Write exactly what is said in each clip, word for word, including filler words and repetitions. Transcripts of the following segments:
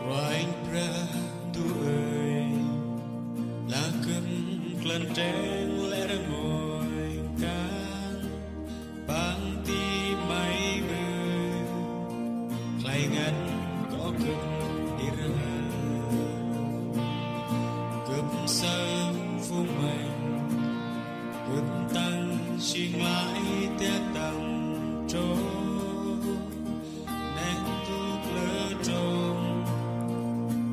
Kôranh Brah Ndu ơi, lah Gâp klăn treng lĕ rngôch kan păng ti May ƀư, khlay ngăn kŏ Gâp ir hăn. Gâp saơ phung mănh, Gâp tăng jêng lăi dak tăm trôk, neh ntu kalơ trôk,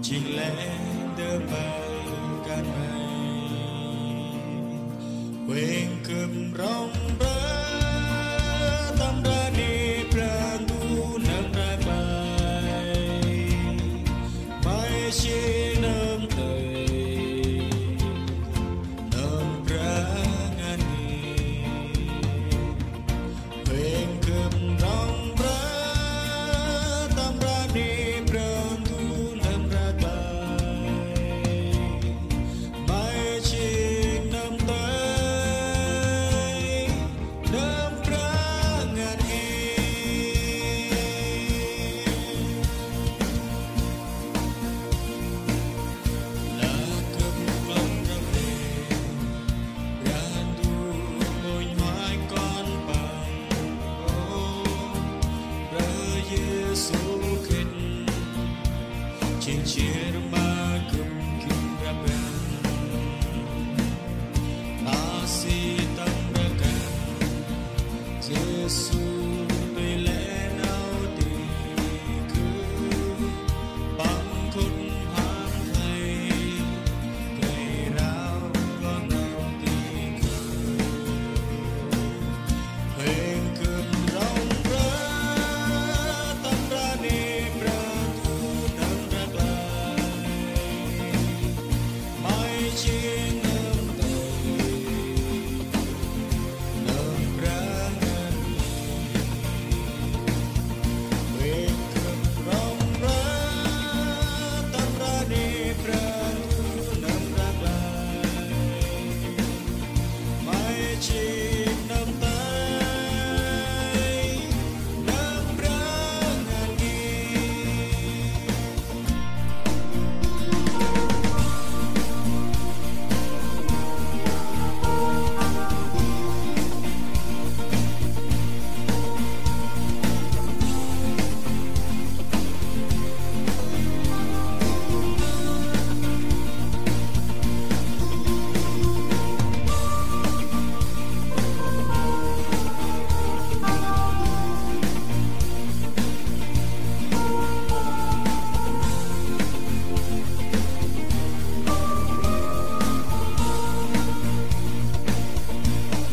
jêng lĕ ndơ May kan May. Huêng Gâp rŏng Brah, tâm Brah Ndu, Nơm Brah Ndu, May jêng nơm tơi, Nơm Brah ngăn ngên. Huêng Gâp rŏng Brah, tâm Brah Ndu, Brah Ndu, Nơm Brah Ndu, May jêng nơm tơi, Nơm Brah ngăn ngên. Lah Gâp klŏng răm ri, Brah Ndu mâu nhuay kon Păng, ơ Brah Yêsu Krist, jêng jêr ma Gâp gĭt răp rbăn. Ta si tâm Brah Krist Yêsu, dơi lĕ nau ti Gâp, Păng khŭt mham khlay, khlay rao kloh nau ti Gâp. Huêng Gâp rŏng Brah, tâm Brah Ndu, Brah Ndu, Nơm Brah Ndu, May jêng nơm tơi, Nơm Brah ngăn ngên. Huêng Gâp rŏng Brah, tâm Brah Ndu, Brah Ndu, Nơm Brah Ndu, May jêng nơm tơi, Nơm Brah ngăn ngên.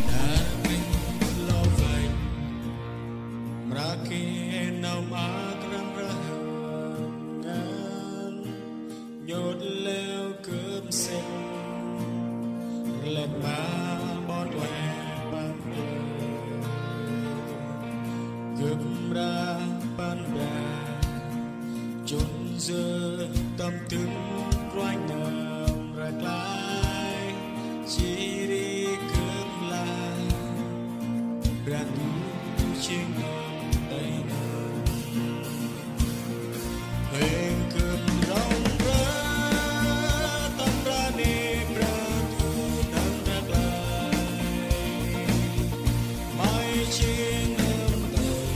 Nar ƀĭng lŏ văch, mra geh nau maak răm rah ngăn, nhôt leo Gâp sĭn, rlăk ma ƀon ueh Păng. Gâp mra păn Brah, jŭn yơh tâm dâng Kruanh Nơm Brah Ndu, jêh ri Gâp lah Brah Ndu jêng nơm tơi nơm. Huêng Gâp rŏng Brah, tâm Brah Ndu, Brah Ndu, Nơm Brah Ndu, May jêng nơm tơi,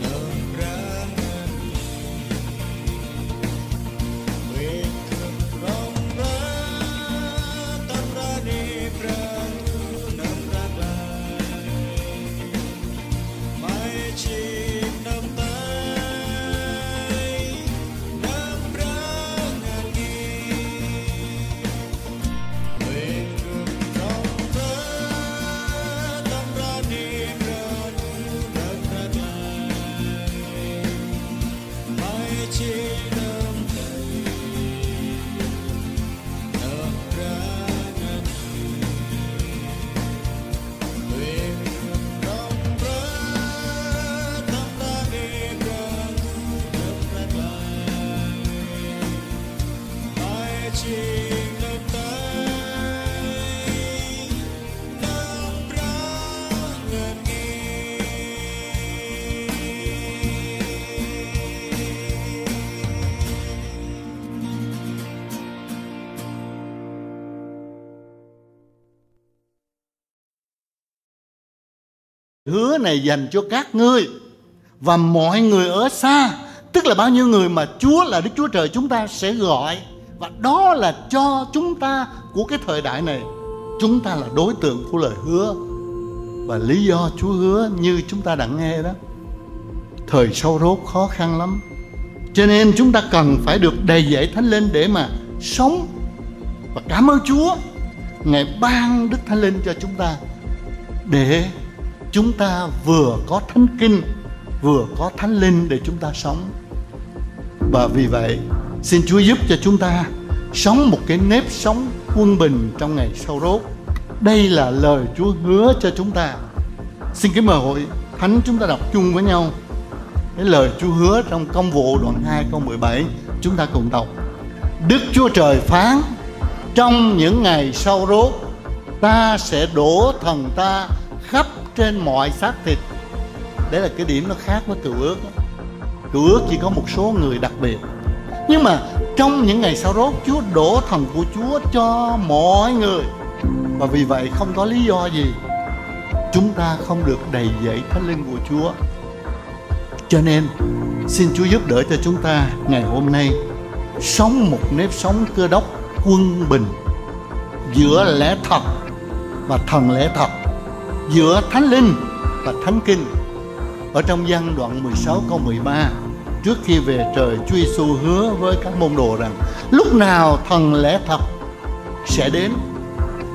Nơm Brah ngăn ngên. hứa này dành cho các ngươi và mọi người ở xa, tức là bao nhiêu người mà Chúa là Đức Chúa Trời chúng ta sẽ gọi, và đó là cho chúng ta của cái thời đại này. Chúng ta là đối tượng của lời hứa. Và lý do Chúa hứa như chúng ta đã nghe đó, thời sau rốt khó khăn lắm. Cho nên chúng ta cần phải được đầy dẫy Thánh Linh để mà sống. Và cảm ơn Chúa, Ngài ban Đức Thánh Linh cho chúng ta, để chúng ta vừa có Thánh Kinh, vừa có Thánh Linh để chúng ta sống. Và vì vậy, xin Chúa giúp cho chúng ta sống một cái nếp sống quân bình trong ngày sau rốt. Đây là lời Chúa hứa cho chúng ta. Xin kính mời hội thánh chúng ta đọc chung với nhau cái lời Chúa hứa trong Công vụ đoạn hai câu mười bảy. Chúng ta cùng đọc. Đức Chúa Trời phán: trong những ngày sau rốt, ta sẽ đổ thần ta khắp trên mọi xác thịt. Đấy là cái điểm nó khác với cựu ước. Cựu ước chỉ có một số người đặc biệt. Nhưng mà trong những ngày sau rốt, Chúa đổ thần của Chúa cho mọi người. Và vì vậy không có lý do gì chúng ta không được đầy dẫy Thánh Linh của Chúa. Cho nên xin Chúa giúp đỡ cho chúng ta ngày hôm nay sống một nếp sống Cơ Đốc quân bình giữa lẽ thật và thần lẽ thật, giữa Thánh Linh và Thánh Kinh. Ở trong Giăng đoạn mười sáu câu mười ba, trước khi về trời, Chúa Giêsu hứa với các môn đồ rằng lúc nào thần lẽ thật sẽ đến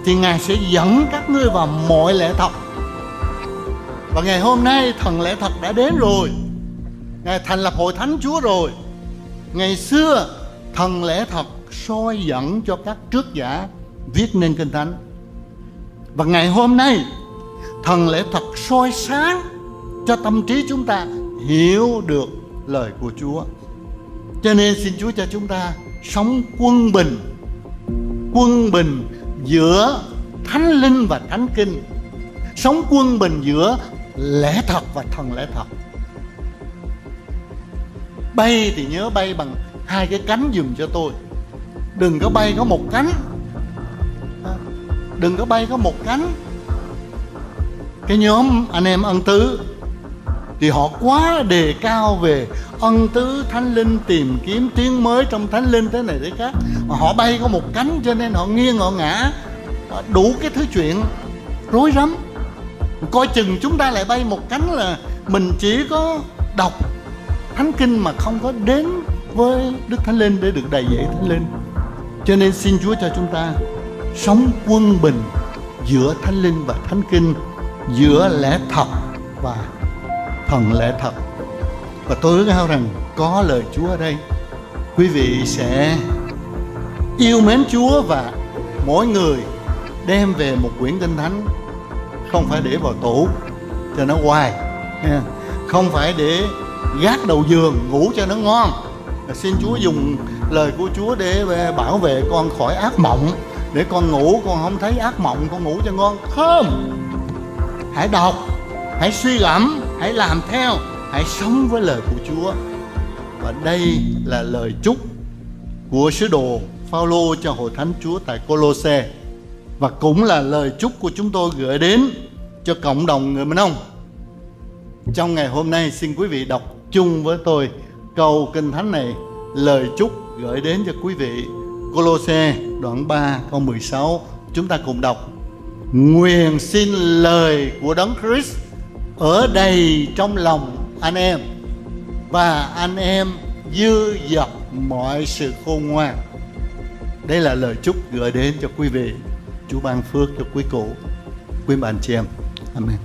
thì Ngài sẽ dẫn các ngươi vào mọi lẽ thật. Và ngày hôm nay thần lẽ thật đã đến rồi. Ngài thành lập hội thánh Chúa rồi. Ngày xưa thần lẽ thật soi dẫn cho các trước giả viết nên Kinh Thánh. Và ngày hôm nay thần lẽ thật soi sáng cho tâm trí chúng ta hiểu được lời của Chúa. Cho nên xin Chúa cho chúng ta sống quân bình, quân bình giữa Thánh Linh và Thánh Kinh, sống quân bình giữa lẽ thật và thần lẽ thật. Bay thì nhớ bay bằng hai cái cánh giùm cho tôi. Đừng có bay có một cánh. Đừng có bay có một cánh. Cái nhóm anh em ân tứ thì họ quá đề cao về ân tứ Thánh Linh, tìm kiếm tiếng mới trong Thánh Linh thế này thế khác. Mà họ bay có một cánh cho nên họ nghiêng họ ngả, đủ cái thứ chuyện rối rắm. Coi chừng chúng ta lại bay một cánh là mình chỉ có đọc Thánh Kinh mà không có đến với Đức Thánh Linh để được đầy dẫy Thánh Linh. Cho nên xin Chúa cho chúng ta sống quân bình giữa Thánh Linh và Thánh Kinh, giữa lẽ thật và thần lẽ thật. Và tôi ước ao rằng có lời Chúa ở đây, quý vị sẽ yêu mến Chúa và mỗi người đem về một quyển Kinh Thánh, không phải để vào tủ cho nó hoài, không phải để gác đầu giường ngủ cho nó ngon. Xin Chúa dùng lời của Chúa để bảo vệ con khỏi ác mộng, để con ngủ con không thấy ác mộng, con ngủ cho ngon. Không. Hãy đọc, hãy suy gẫm, hãy làm theo, hãy sống với lời của Chúa. Và đây là lời chúc của sứ đồ Phaolô cho hội thánh Chúa tại Côlôse. Và cũng là lời chúc của chúng tôi gửi đến cho cộng đồng người Mnông. Trong ngày hôm nay, xin quý vị đọc chung với tôi câu Kinh Thánh này, lời chúc gửi đến cho quý vị. Côlôse đoạn ba câu mười sáu, chúng ta cùng đọc. Nguyện xin lời của Đấng Christ ở đầy trong lòng anh em, và anh em dư dật mọi sự khôn ngoan. Đây là lời chúc gửi đến cho quý vị. Chúa ban phước cho quý cụ, quý bà anh chị em. Amen.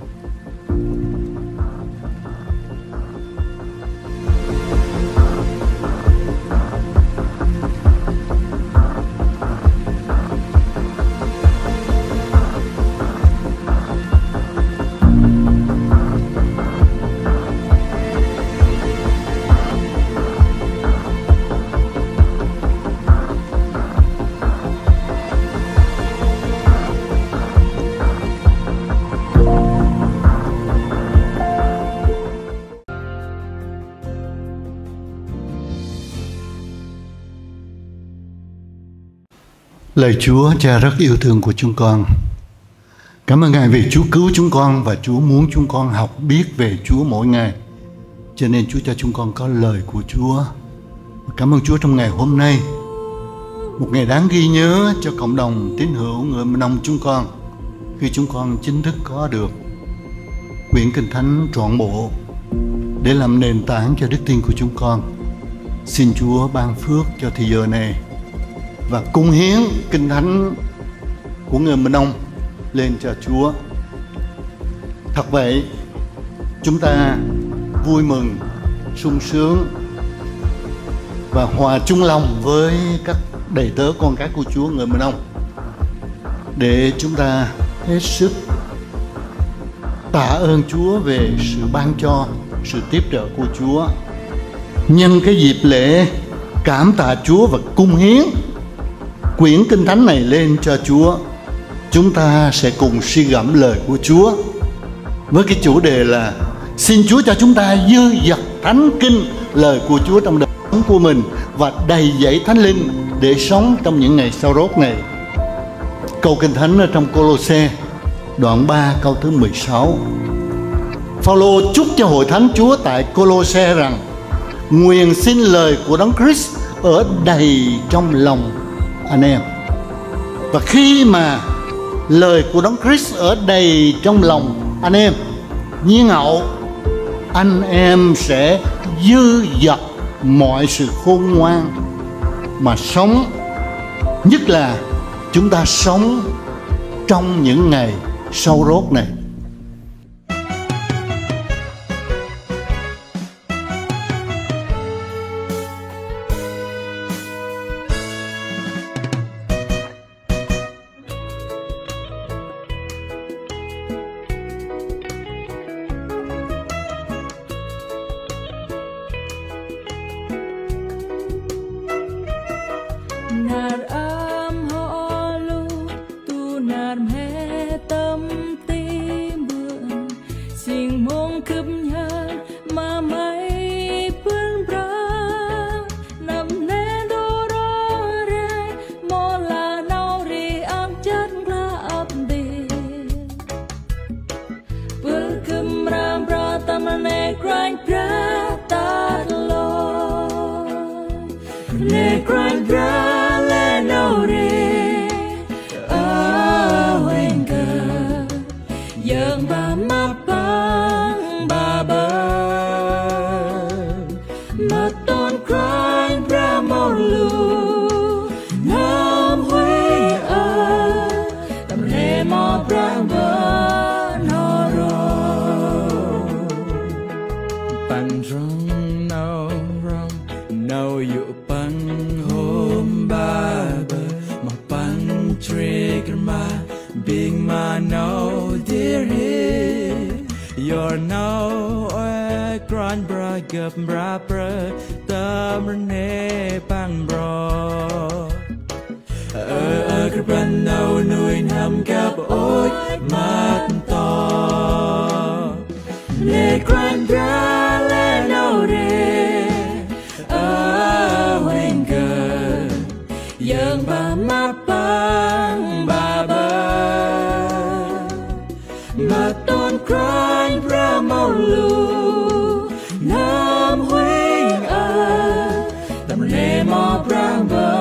Lạy Chúa, Cha rất yêu thương của chúng con. Cảm ơn Ngài vì Chúa cứu chúng con và Chúa muốn chúng con học biết về Chúa mỗi ngày. Cho nên Chúa cho chúng con có lời của Chúa. Cảm ơn Chúa trong ngày hôm nay. Một ngày đáng ghi nhớ cho cộng đồng tín hữu người Mnông chúng con khi chúng con chính thức có được quyển Kinh Thánh trọn bộ để làm nền tảng cho đức tin của chúng con. Xin Chúa ban phước cho thì giờ này và cúng hiến Kinh Thánh của người Mnông lên cho Chúa. Thật vậy, chúng ta vui mừng, sung sướng và hòa chung lòng với các đầy tớ con cái của Chúa người Mnông để chúng ta hết sức Tạ ơn Chúa về sự ban cho, sự tiếp trợ của Chúa. Nhân cái dịp lễ cảm tạ Chúa và cúng hiến quyển Kinh Thánh này lên cho Chúa, chúng ta sẽ cùng suy gẫm lời của Chúa với cái chủ đề là xin Chúa cho chúng ta dư dật thánh kinh, lời của Chúa trong đời sống của mình và đầy dẫy Thánh Linh để sống trong những ngày sau rốt này. Câu Kinh Thánh ở trong Cô-lô-se đoạn ba câu thứ mười sáu. Phaolô chúc cho hội thánh Chúa tại Cô-lô-se rằng: Nguyện xin lời của Đấng Christ ở đầy trong lòng anh em. Và khi mà lời của Đấng Christ ở đầy trong lòng anh em, nhiên hậu anh em sẽ dư dật mọi sự khôn ngoan mà sống, nhất là chúng ta sống trong những ngày sau rốt này. Nar ăm hŏ lu, tu nar mhe tâm ti mbưn, sing mông khâp nhhar ma may pưn bra, nâm nê du ro re, mâu lah nau ri ăp jât nkla ăp di. Pưl khâm ram bra tâm nê Kôranh Brah tat lor. Nê Kôranh Brah lĕ nau ri, ơ huêng gơ, yơ̆ng ba ma păng ba bơ. Ma ton Kôranh Brah mâu lu, nâm huêng ơ, tâm nê mâu Brah bơ n'ho ro. Păng rŏng nau rŏng, nau yô̆ păng hôm ba bơ, ma păng tri kơ ma, bêng ma nau dir hi, yor nau ơ Kôranh Brah gâp mra prơ, tâm rnê păng bro. Ơ, ơ, kơ păng nau nuih n'hâm gâp ŭch măt to. Nê Kôranh Brah lĕ nau ri, ơ huêng gơ, yơ̆ng ba ma păng ba bơ. Ma ton Kôranh Brah mâu lu, nâm huêng ơ, tâm nê mâu Brah bơ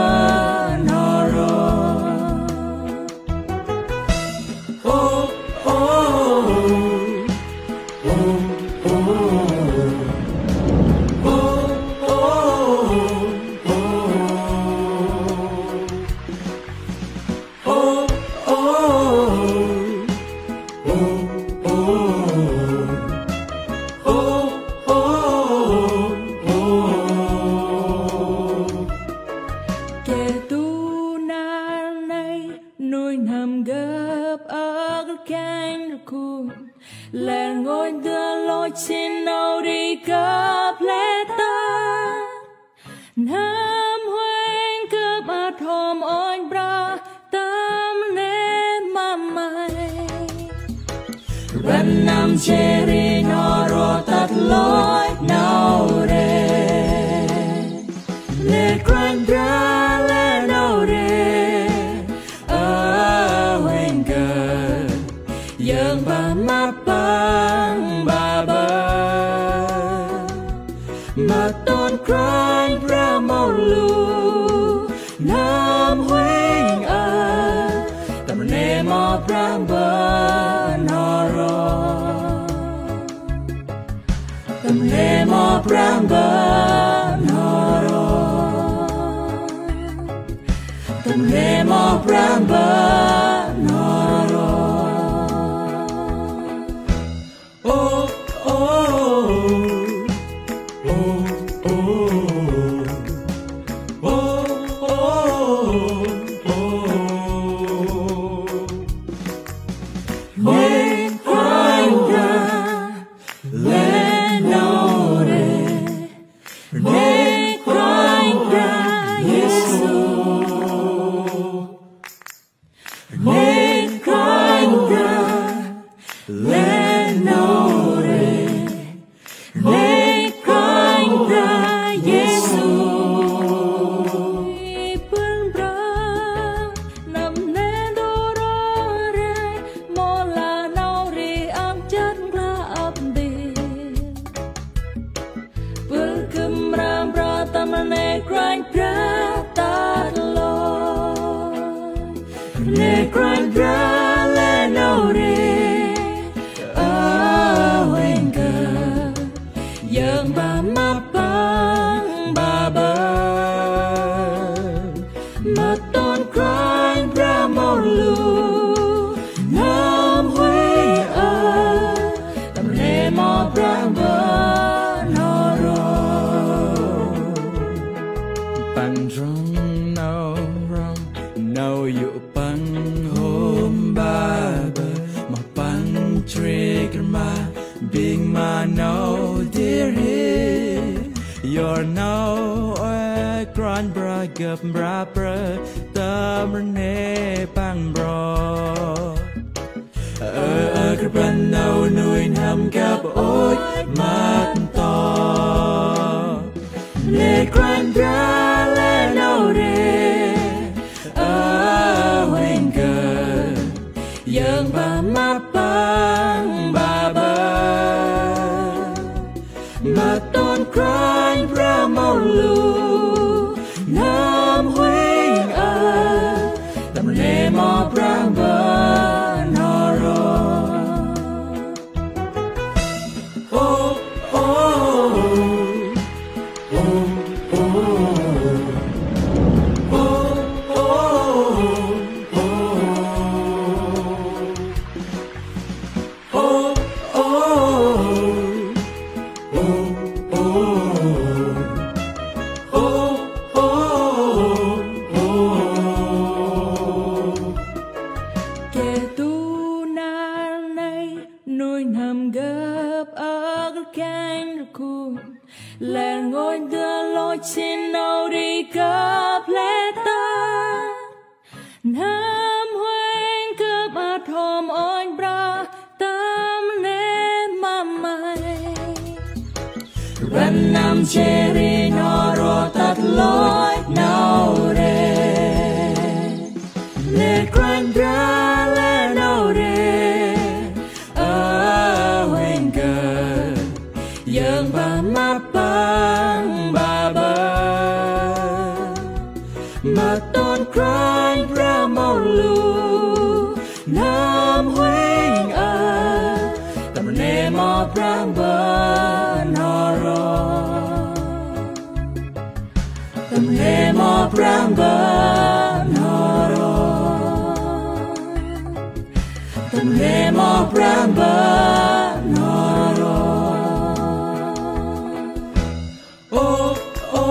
n'ho ro. Geh du nar nây nuih n'hâm gâp âk rkăng rkhun, lĕ rngôch ndơ lôch sĭn nau ri gâp lĕ ta. N'hâm huêng gâp ăt hôm ŭch Brah tâm nê ma may. Rvăt năm jêh ri n'ho ro tât lôch nau ri. Nê Kôranh Brah lĕ nau ri, ơ huêng gơ, Ma ton Kôranh Brah mâu lu, nơm huêng ơ, tâm rnê ma Brah Mbơ̆ n'ho ro. Tâm rnê ma Brah Mbơ̆ n'ho ro. Tâm rnê ma Brah Mbơ̆ n'ho ro. Ơ, ơ, ơ, ơ, ơ. Nê Kôranh Brah lĕ nau rê. Nê Kôranh Brah Yêsu. Nê Kôranh Brah lĕ nau rê. Nê Kôranh Brah Yêsu. Păng Brah, nâm nê ndô ro rê, mâu lah nau rê ăp jăt nkra ăp ntil. Bơh gâp mra mra tâm Nê Kôranh Brah ta lor. Nê Kôranh Brah lĕ nau rê, ơ huêng gâp, yơng bah ma Păng ba bơh. Ma ton Kôranh Brah mâu lu, nơm huêng ơ, tâm rnê ma Brah Mbơ̆ n'ho ro. Păng rŏng nau rŏng, nau yô̆ Păng hôm ba bơh, ma Păng jrê kơt ma, bêng ma nau dêh rêh. Yor nau ơ Kôranh Brah gâp mra prơ, tâm rnê Păng mro. Ơ, ơ, krăp rbăn nau nuih n'hâm gâp ŭch măt ntop. Nê Kôranh Brah lĕ nau rê, ơ huêng gâp, yơng bah ma Păng ba bơh. Ma ton Kôranh Brah mâu lu, n'hâm huêng ơ, tâm rnê ma Brah Mbơ̆ n'ho ro. Ơ, ơ, ơ. Geh du nar nây nuih n'hâm gâp âk rkeng rkun, lĕ rngôch ndơ lôch sĭn nau ri gâp lĕ ta. N'hâm huêng gâp ăt hôm ŭnh Brah tâm rnê ma May. Rvăn năm jêh ri n'ho ro tât lôch nau rê. Nê Kôranh Brah lĕ nau rê. Ơ huêng gâp, yơng bah ma Păng ba bơh. Ma ton Kôranh Brah mâu lu, n'hâm huêng ơ, tâm rnê ma Brah Mbơ̆ n'ho ro. Tâm rnê ma Brah Mbơ̆ n'ho ro. Tâm rnê ma Brah Mbơ̆ n'ho ro. Ơ, ơ, ơ.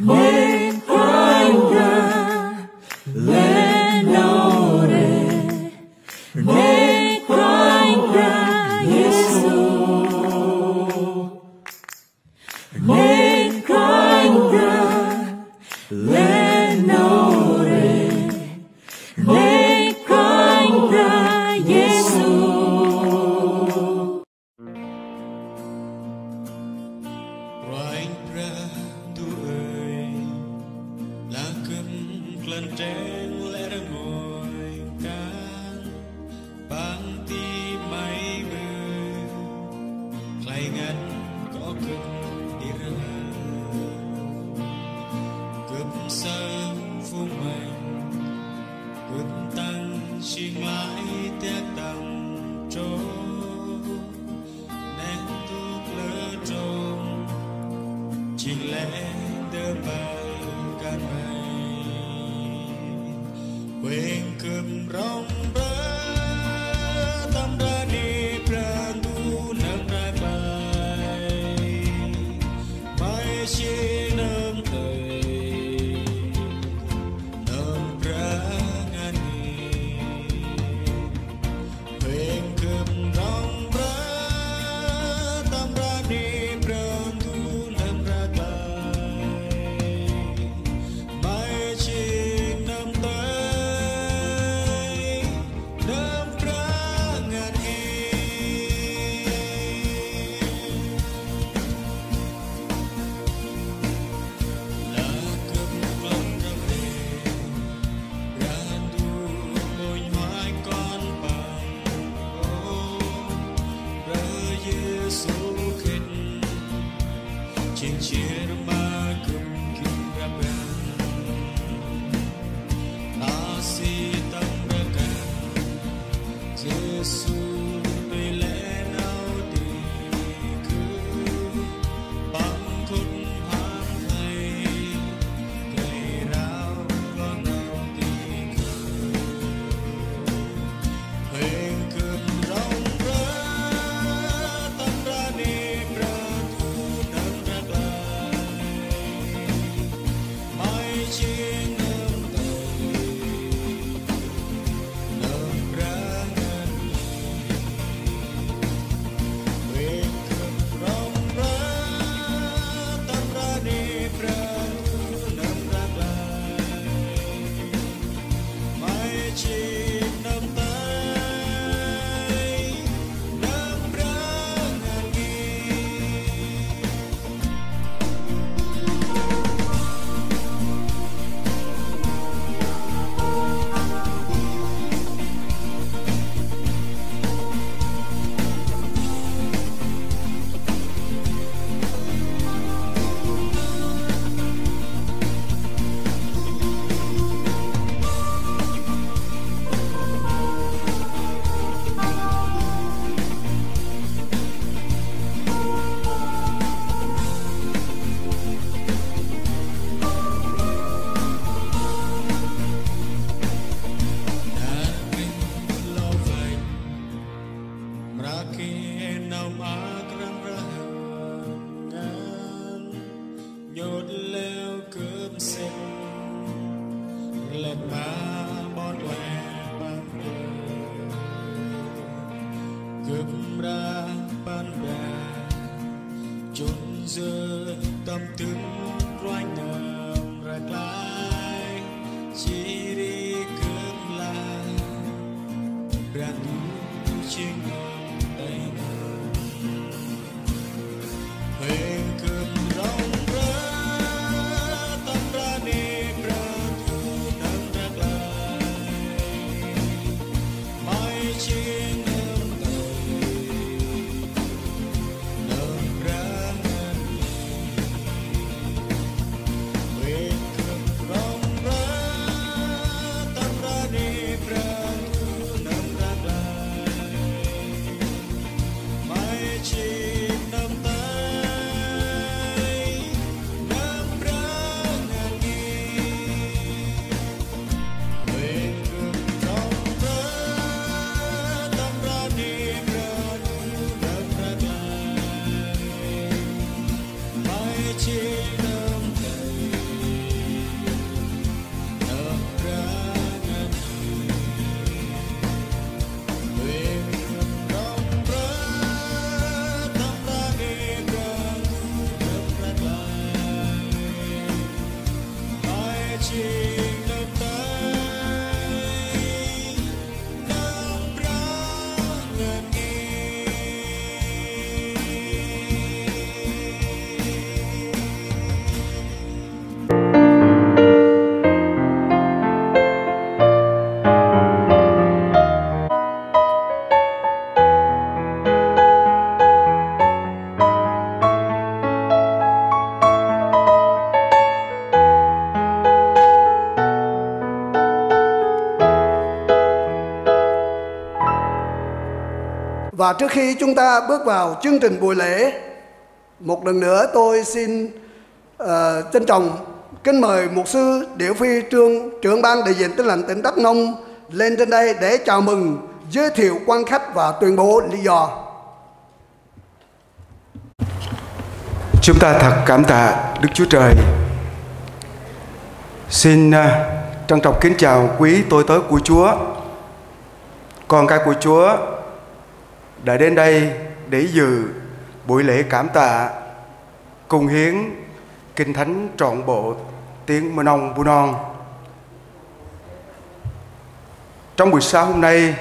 Nê Kôranh Brah lĕ nau rê. Nê Kôranh Brah Yêsu. Nê Kôranh Brah lĕ nau rê. Nê Kôranh Brah Yêsu. Kôranh Brah ndu ơi, lah gâp Tơn teng lĕ rngôch kan, păng ti may bơh, khlay ngăn kŏ gâp ir, gâp sơm phung mănh, gâp tăng jêng lai dak tăng trôk. Neh ntu lơ trôm, jêng lĕ ndơ mpơl kơt may. Huêng gâp rŏng rơ tâm ranh Brah Ndu nơm Brah Klang. May jêng nơm tơi, nơm Brah ngăn ngên. Huêng gâp rŏng rơ tâm ranh Brah Ndu nơm Brah Klang. May jêng nơm tơi, nơm Brah ngăn ngên. Lah gâp klŏng răm ri, Brah Ndu mbunh huai Kon Păng, ơ Brah Yêsu Krist, jêng jêr ma gâp gĭt răp rbăn. Ta si tâm rkăng Yêsu, tui lĕ nau di gâp, Păng khŭt mham khlay, khlay rao kloh nau di gâp. Huêng gâp rŏng rơ tâm ranh Brah Ndu nơm Brah Klang. May jêng nơm tơi, nơm Brah ngăn ngên. Huêng gâp rŏng rơ tâm ranh Brah Ndu nơm Brah Klang. May jêng nơm tơi, nơm Brah ngăn ngên. Mra geh nau maak răng rhăng ngăn, nhôt leo gâp sĭn, rlăt ma ƀon ueh Păng. Gâp mra păng Brah, jŭn yơh tâm dâng Kruanh Nơm Brah Klang, jêh ri gâp lah Brah Ndu jêng Nơm tơi ngăn. Huêng gâp rŏng rơ tâm ranh Brah Ndu Nơm Brah Klang. May jêng nơm tơi, nơm Brah ngăn ngên. Huêng gâp rŏng rơ tâm ranh Brah Ndu Nơm Brah Klang. May jêng nơm tơi, nơm Brah ngăn ngên. Huêng gâp rŏng rơ tâm ranh Brah Ndu Nơm Brah Klang. May jêng nơm tơi, nơm Brah ngăn ngên. Huêng gâp rŏng rơ tâm ranh Brah Ndu Nơm Brah Klang. May jêng nơm tơi, nơm Brah ngăn ngên. Và trước khi chúng ta bước vào chương trình buổi lễ, một lần nữa tôi xin, ờ, trân trọng kính mời mục sư Điểu Phi, trưởng, trưởng ban đại diện Tin Lành tỉnh Đắk Nông lên trên đây để chào mừng, giới thiệu quan khách và tuyên bố lý do. Chúng ta thật cảm tạ Đức Chúa Trời. Xin, à, trân trọng kính chào quý tôi tớ của Chúa, con cái của Chúa đã đến đây để dự buổi lễ cảm tạ, cung hiến Kinh Thánh trọn bộ tiếng Mơ Nông Bu Non. Trong buổi sáng hôm nay,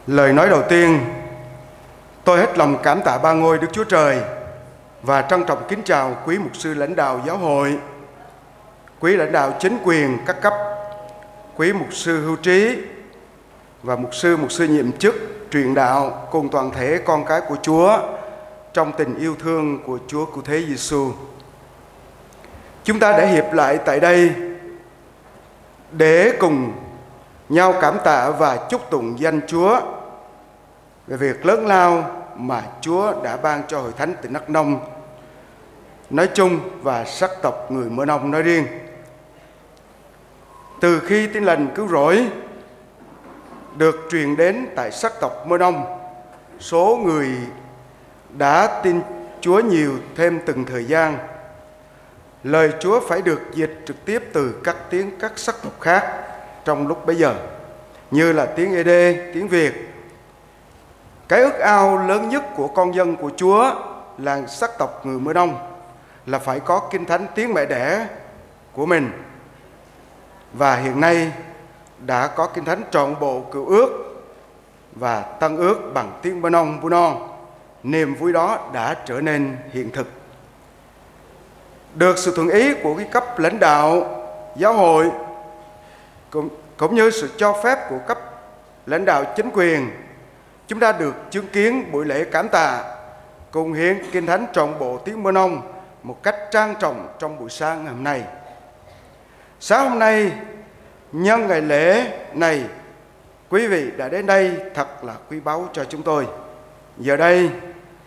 lời nói đầu tiên, tôi hết lòng cảm tạ ba ngôi Đức Chúa Trời và trân trọng kính chào quý mục sư lãnh đạo giáo hội, quý lãnh đạo chính quyền các cấp, quý mục sư hưu trí và mục sư, mục sư nhiệm chức truyền đạo cùng toàn thể con cái của Chúa trong tình yêu thương của Chúa Cứu Thế Giêsu. Chúng ta đã hiệp lại tại đây để cùng nhau cảm tạ và chúc tụng danh Chúa về việc lớn lao mà Chúa đã ban cho Hội Thánh tỉnh Đắk Nông nói chung và sắc tộc người Mơ Nông nói riêng. Từ khi Tin Lành Cứu Rỗi được truyền đến tại sắc tộc Mơ Nông, số người đã tin Chúa nhiều thêm từng thời gian. Lời Chúa phải được dịch trực tiếp từ các tiếng các sắc tộc khác trong lúc bấy giờ, như là tiếng Ê Đê, tiếng Việt. Cái ước ao lớn nhất của con dân của Chúa là sắc tộc người Mơ Nông là phải có Kinh Thánh tiếng mẹ đẻ của mình. Và hiện nay đã có Kinh Thánh trọn bộ Cựu Ước và Tân Ước bằng tiếng Mơ Nông Bu Non. Niềm vui đó đã trở nên hiện thực. Được sự thuận ý của cái cấp lãnh đạo giáo hội cũng, cũng như sự cho phép của cấp lãnh đạo chính quyền, chúng ta được chứng kiến buổi lễ cảm tạ, cung hiến Kinh Thánh trọn bộ tiếng Mơ Nông một cách trang trọng trong buổi sáng ngày hôm nay. Sáng hôm nay, nhân ngày lễ này, quý vị đã đến đây thật là quý báu cho chúng tôi. Giờ đây,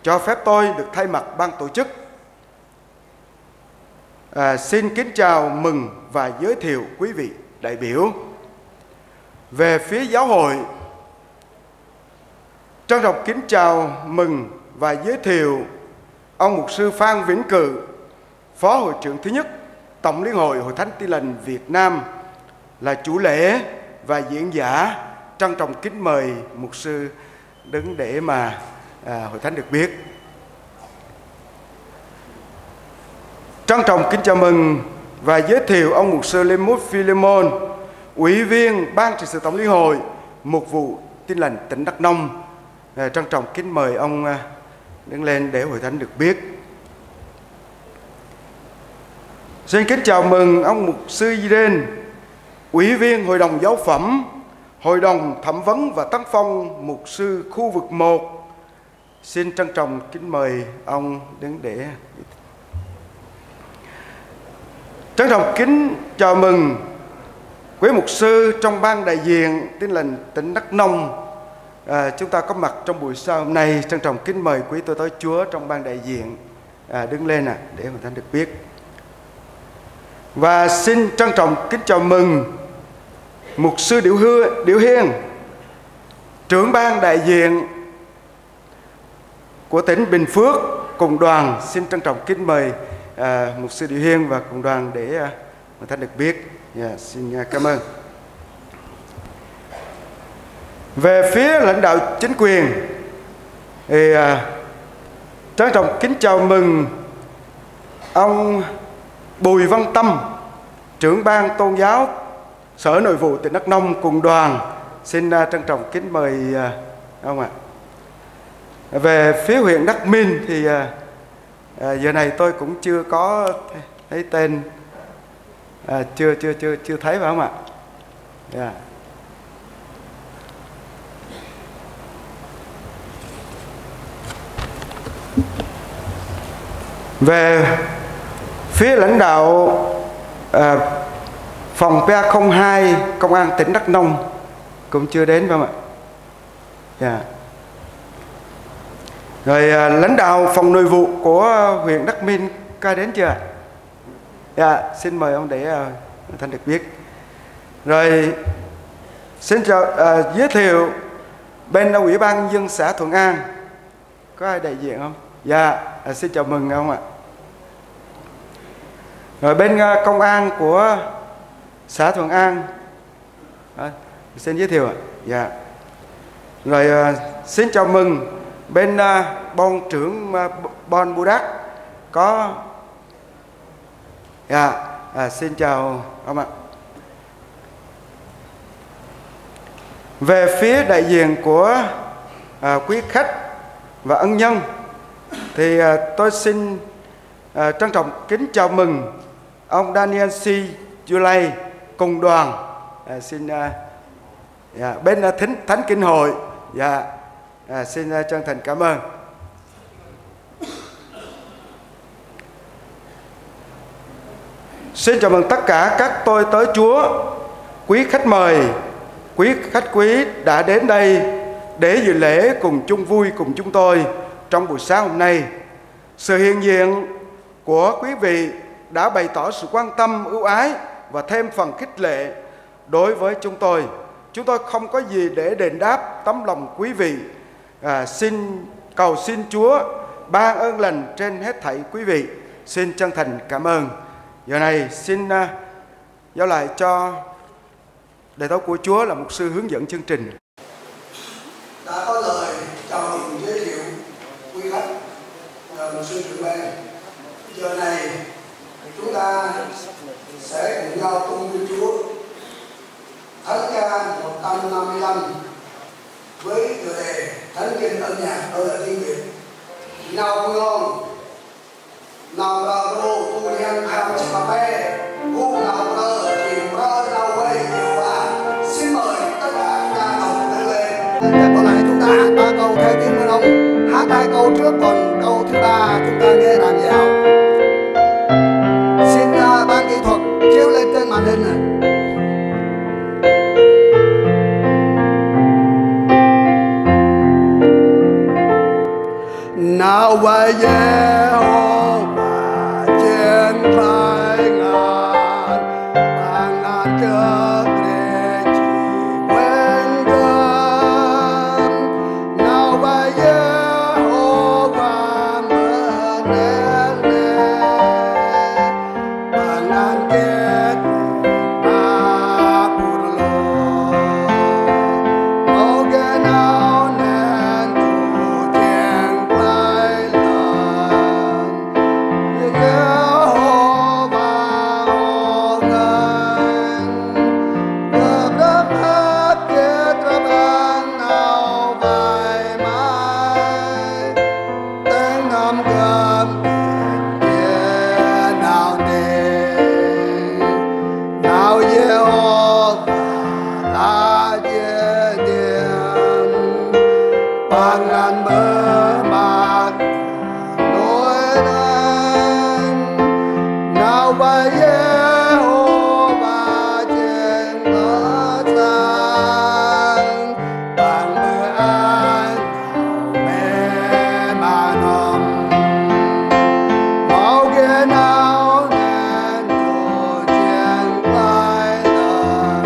cho phép tôi được thay mặt ban tổ chức, à, xin kính chào mừng và giới thiệu quý vị đại biểu. Về phía giáo hội, trân trọng kính chào mừng và giới thiệu ông mục sư Phan Vĩnh Cự, Phó Hội trưởng thứ nhất Tổng Liên hội Hội Thánh Tin Lành Việt Nam là chủ lễ và diễn giả. Trân trọng kính mời mục sư đứng để mà, à, Hội Thánh được biết. Trân trọng kính chào mừng và giới thiệu ông mục sư Lê Mút Philemon, Ủy viên Ban Trị sự Tổng Liên hội, Mục vụ Tin Lành tỉnh Đắk Nông. À, trân trọng kính mời ông, à, đứng lên để Hội Thánh được biết. Xin kính chào mừng ông mục sư Yen, Ủy viên Hội đồng Giáo phẩm, Hội đồng Thẩm vấn và Tác phong Mục sư khu vực một. Xin trân trọng kính mời ông đứng để. Trân trọng kính chào mừng quý mục sư trong ban đại diện Tin Lành tỉnh Đắk Nông. À, chúng ta có mặt trong buổi sáng hôm nay. Trân trọng kính mời quý tôi tớ Chúa trong ban đại diện, à, đứng lên ạ, để Hội Thánh được biết. Và xin trân trọng kính chào mừng mục sư Điểu Hư-, Điểu Hiên, trưởng ban đại diện của tỉnh Bình Phước, cùng đoàn. Xin trân trọng kính mời, à, mục sư Điểu Hiên và cùng đoàn để, à, Hội Thánh được biết. Dạ, xin, à, cảm ơn. Về phía lãnh đạo chính quyền thì, à, trân trọng kính chào mừng ông Bùi Văn Tâm, trưởng ban tôn giáo Sở Nội vụ tỉnh Đắk Nông cùng đoàn. Xin, à, trân trọng kính mời, à, ông ạ. Về phía huyện Đắk Minh thì, à, à, giờ này tôi cũng chưa có thấy tên, à, chưa, chưa, chưa, chưa thấy phải không ạ? Dạ. Về phía lãnh đạo, à, phòng P A không hai Công an tỉnh Đắk Nông cũng chưa đến phải không ạ? Dạ. Rồi, à, lãnh đạo phòng nội vụ của huyện Đắk Minh có đến chưa? Dạ, xin mời ông để, à, Thanh được biết. Rồi, xin chào, à, giới thiệu bên Ủy ban Nhân dân xã Thuận An. Có ai đại diện không? Dạ, à, xin chào mừng ông ạ. Rồi bên, à, công an của xã Thuận An. À, xin giới thiệu ạ. Dạ. Rồi, à, xin chào mừng bên, à, bon trưởng, à, bon Bu Đắk có. Dạ, à, xin chào ông ạ. Về phía đại diện của, à, quý khách và ân nhân thì, à, tôi xin, à, trân trọng kính chào mừng ông Daniel C. Julay cùng đoàn. À, xin, à, dạ, bên, à, Thánh, Thánh Kinh Hội. Dạ, à, xin, à, chân thành cảm ơn. Xin chào mừng tất cả các tôi tớ Chúa, quý khách mời, quý khách quý đã đến đây để dự lễ cùng chung vui cùng chúng tôi trong buổi sáng hôm nay. Sự hiện diện của quý vị đã bày tỏ sự quan tâm, ưu ái và thêm phần khích lệ đối với chúng tôi. Chúng tôi không có gì để đền đáp tấm lòng quý vị. À, xin, cầu xin Chúa ban ơn lành trên hết thảy quý vị. Xin chân thành cảm ơn. Giờ này xin, à, giao lại cho Đại tá của Chúa là mục sư hướng dẫn chương trình. Đã có lời chào mừng giới thiệu quý khách, ờ, mục sư trưởng ban. Giờ này chúng ta sẽ cùng nhau tôn vinh Chúa. Thánh ca một trăm năm mươi lăm với tựa đề Thánh Kinh âm nhạc, đó là tiếng Việt. Nau Pưng Long. Nau Brơ Brô, tu nian khăm chih ma pe, gŭ nau brơ, jêng brơ nau vay Yêhôva. Xin mời tất cả chúng ta đồng đứng lên. Tiếp còn lại chúng ta hát ba câu theo tiếng Mơ Nông. Hát hai câu trước, còn câu thứ ba chúng ta nghe đàn giáo. Xin, à, ban kỹ thuật chiếu lên trên màn hình ạ. Nau vay Yêhôva jêng nglay ngan, păng ngan dâk rêh jêng ueh ndrơm. Nau vay Yêhôva mơ neh neh, păng ngan geh ma bur lor. Mâu geh nau neh ntu jêng nglay lơn. Yêhôva hŏ ngăn, gâp rnglăp geh drăp hăn nau vay May. Tĭng nâm gâp geh nau nti, nau Yêhôva lah jêh dơn, păng ngan mơ maak nôi nơm. Nau vay Yêhôva jêng mơ săng, păng mơ ăn nau mê̆ ma nơm. Mâu geh nau neh ntu jêng nglay lơn.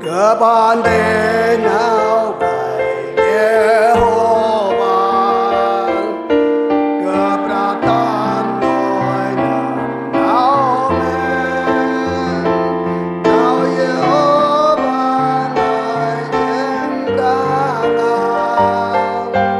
Gâp ăn nti nau vay Yêhôva, gâp rnglăp tâm nôi nơm nau mê̆. Nau Yêhôva nây jêng Brah nau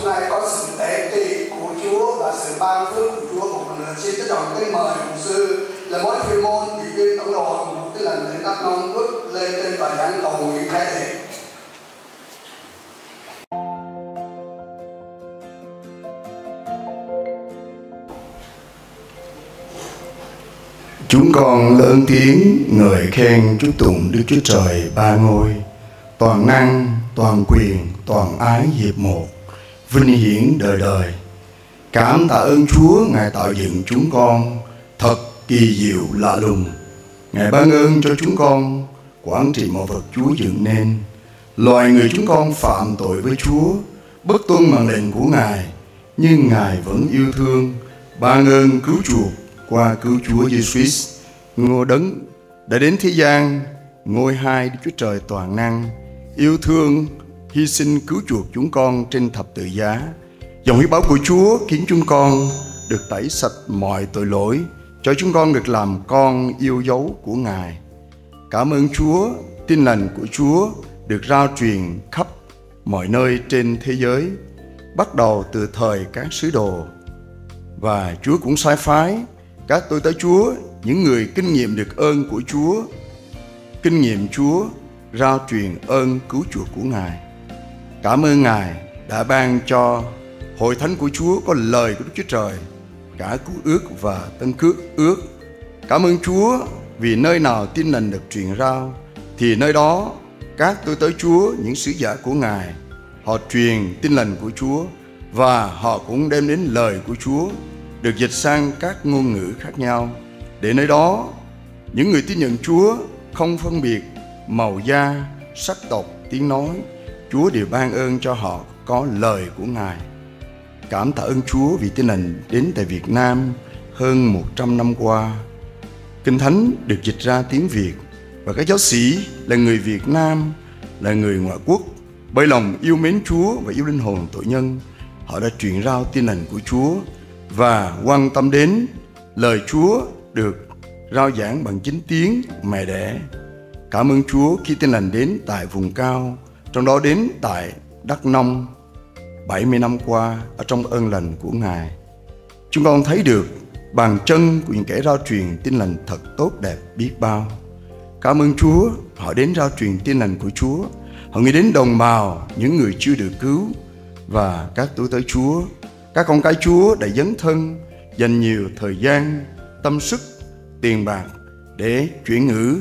Hôm nay có sự tể trị của Chúa và sự ban phước của Chúa, một lần nữa xin trân trọng kính mời mục sư là Mối Phiêu Môn, ủy viên tổng đoàn Tin Lành tỉnh Đắk Nông, bước lên trên tòa giảng cầu nguyện khải lễ. Chúng con lớn tiếng ngợi khen chúc tụng Đức Chúa Trời ba ngôi, toàn năng, toàn quyền, toàn ái hiệp một, vinh hiển đời đời. Cảm tạ ơn Chúa, Ngài tạo dựng chúng con thật kỳ diệu lạ lùng. Ngài ban ơn cho chúng con quản trị mọi vật Chúa dựng nên. Loài người chúng con phạm tội với Chúa, bất tuân mạng lệnh của Ngài, nhưng Ngài vẫn yêu thương, ban ơn cứu chuộc qua cứu Chúa Giêsu Christ, Ngôi Đấng đã đến thế gian, Ngôi Hai Đức Chúa Trời toàn năng, yêu thương, hy sinh cứu chuộc chúng con trên thập tự giá. Dòng huyết báu của Chúa khiến chúng con được tẩy sạch mọi tội lỗi, cho chúng con được làm con yêu dấu của Ngài. Cảm ơn Chúa, Tin Lành của Chúa được rao truyền khắp mọi nơi trên thế giới, bắt đầu từ thời các sứ đồ. Và Chúa cũng sai phái các tôi tớ Chúa, những người kinh nghiệm được ơn của Chúa, kinh nghiệm Chúa, rao truyền ơn cứu chuộc của Ngài. Cảm ơn Ngài đã ban cho Hội Thánh của Chúa có lời của Đức Chúa Trời, cả Cựu Ước và Tân Cước Ước. Cảm ơn Chúa vì nơi nào Tin Lành được truyền rao, thì nơi đó các tôi tớ Chúa, những sứ giả của Ngài, họ truyền Tin Lành của Chúa và họ cũng đem đến lời của Chúa được dịch sang các ngôn ngữ khác nhau, để nơi đó những người tin nhận Chúa không phân biệt màu da, sắc tộc, tiếng nói, Chúa đều ban ơn cho họ có lời của Ngài. Cảm tạ ơn Chúa vì Tin Lành đến tại Việt Nam hơn một trăm năm qua. Kinh Thánh được dịch ra tiếng Việt và các giáo sĩ là người Việt Nam, là người ngoại quốc, bởi lòng yêu mến Chúa và yêu linh hồn tội nhân, họ đã truyền rao Tin Lành của Chúa và quan tâm đến lời Chúa được rao giảng bằng chính tiếng mẹ đẻ. Cảm ơn Chúa khi Tin Lành đến tại vùng cao, trong đó đến tại Đắk Nông bảy mươi năm qua ở trong ơn lành của Ngài. Chúng con thấy được bàn chân của những kẻ rao truyền Tin Lành thật tốt đẹp biết bao. Cảm ơn Chúa, họ đến rao truyền Tin Lành của Chúa, họ nghĩ đến đồng bào, những người chưa được cứu và các tôi tớ Chúa. Các con cái Chúa đã dấn thân, dành nhiều thời gian, tâm sức, tiền bạc để chuyển ngữ,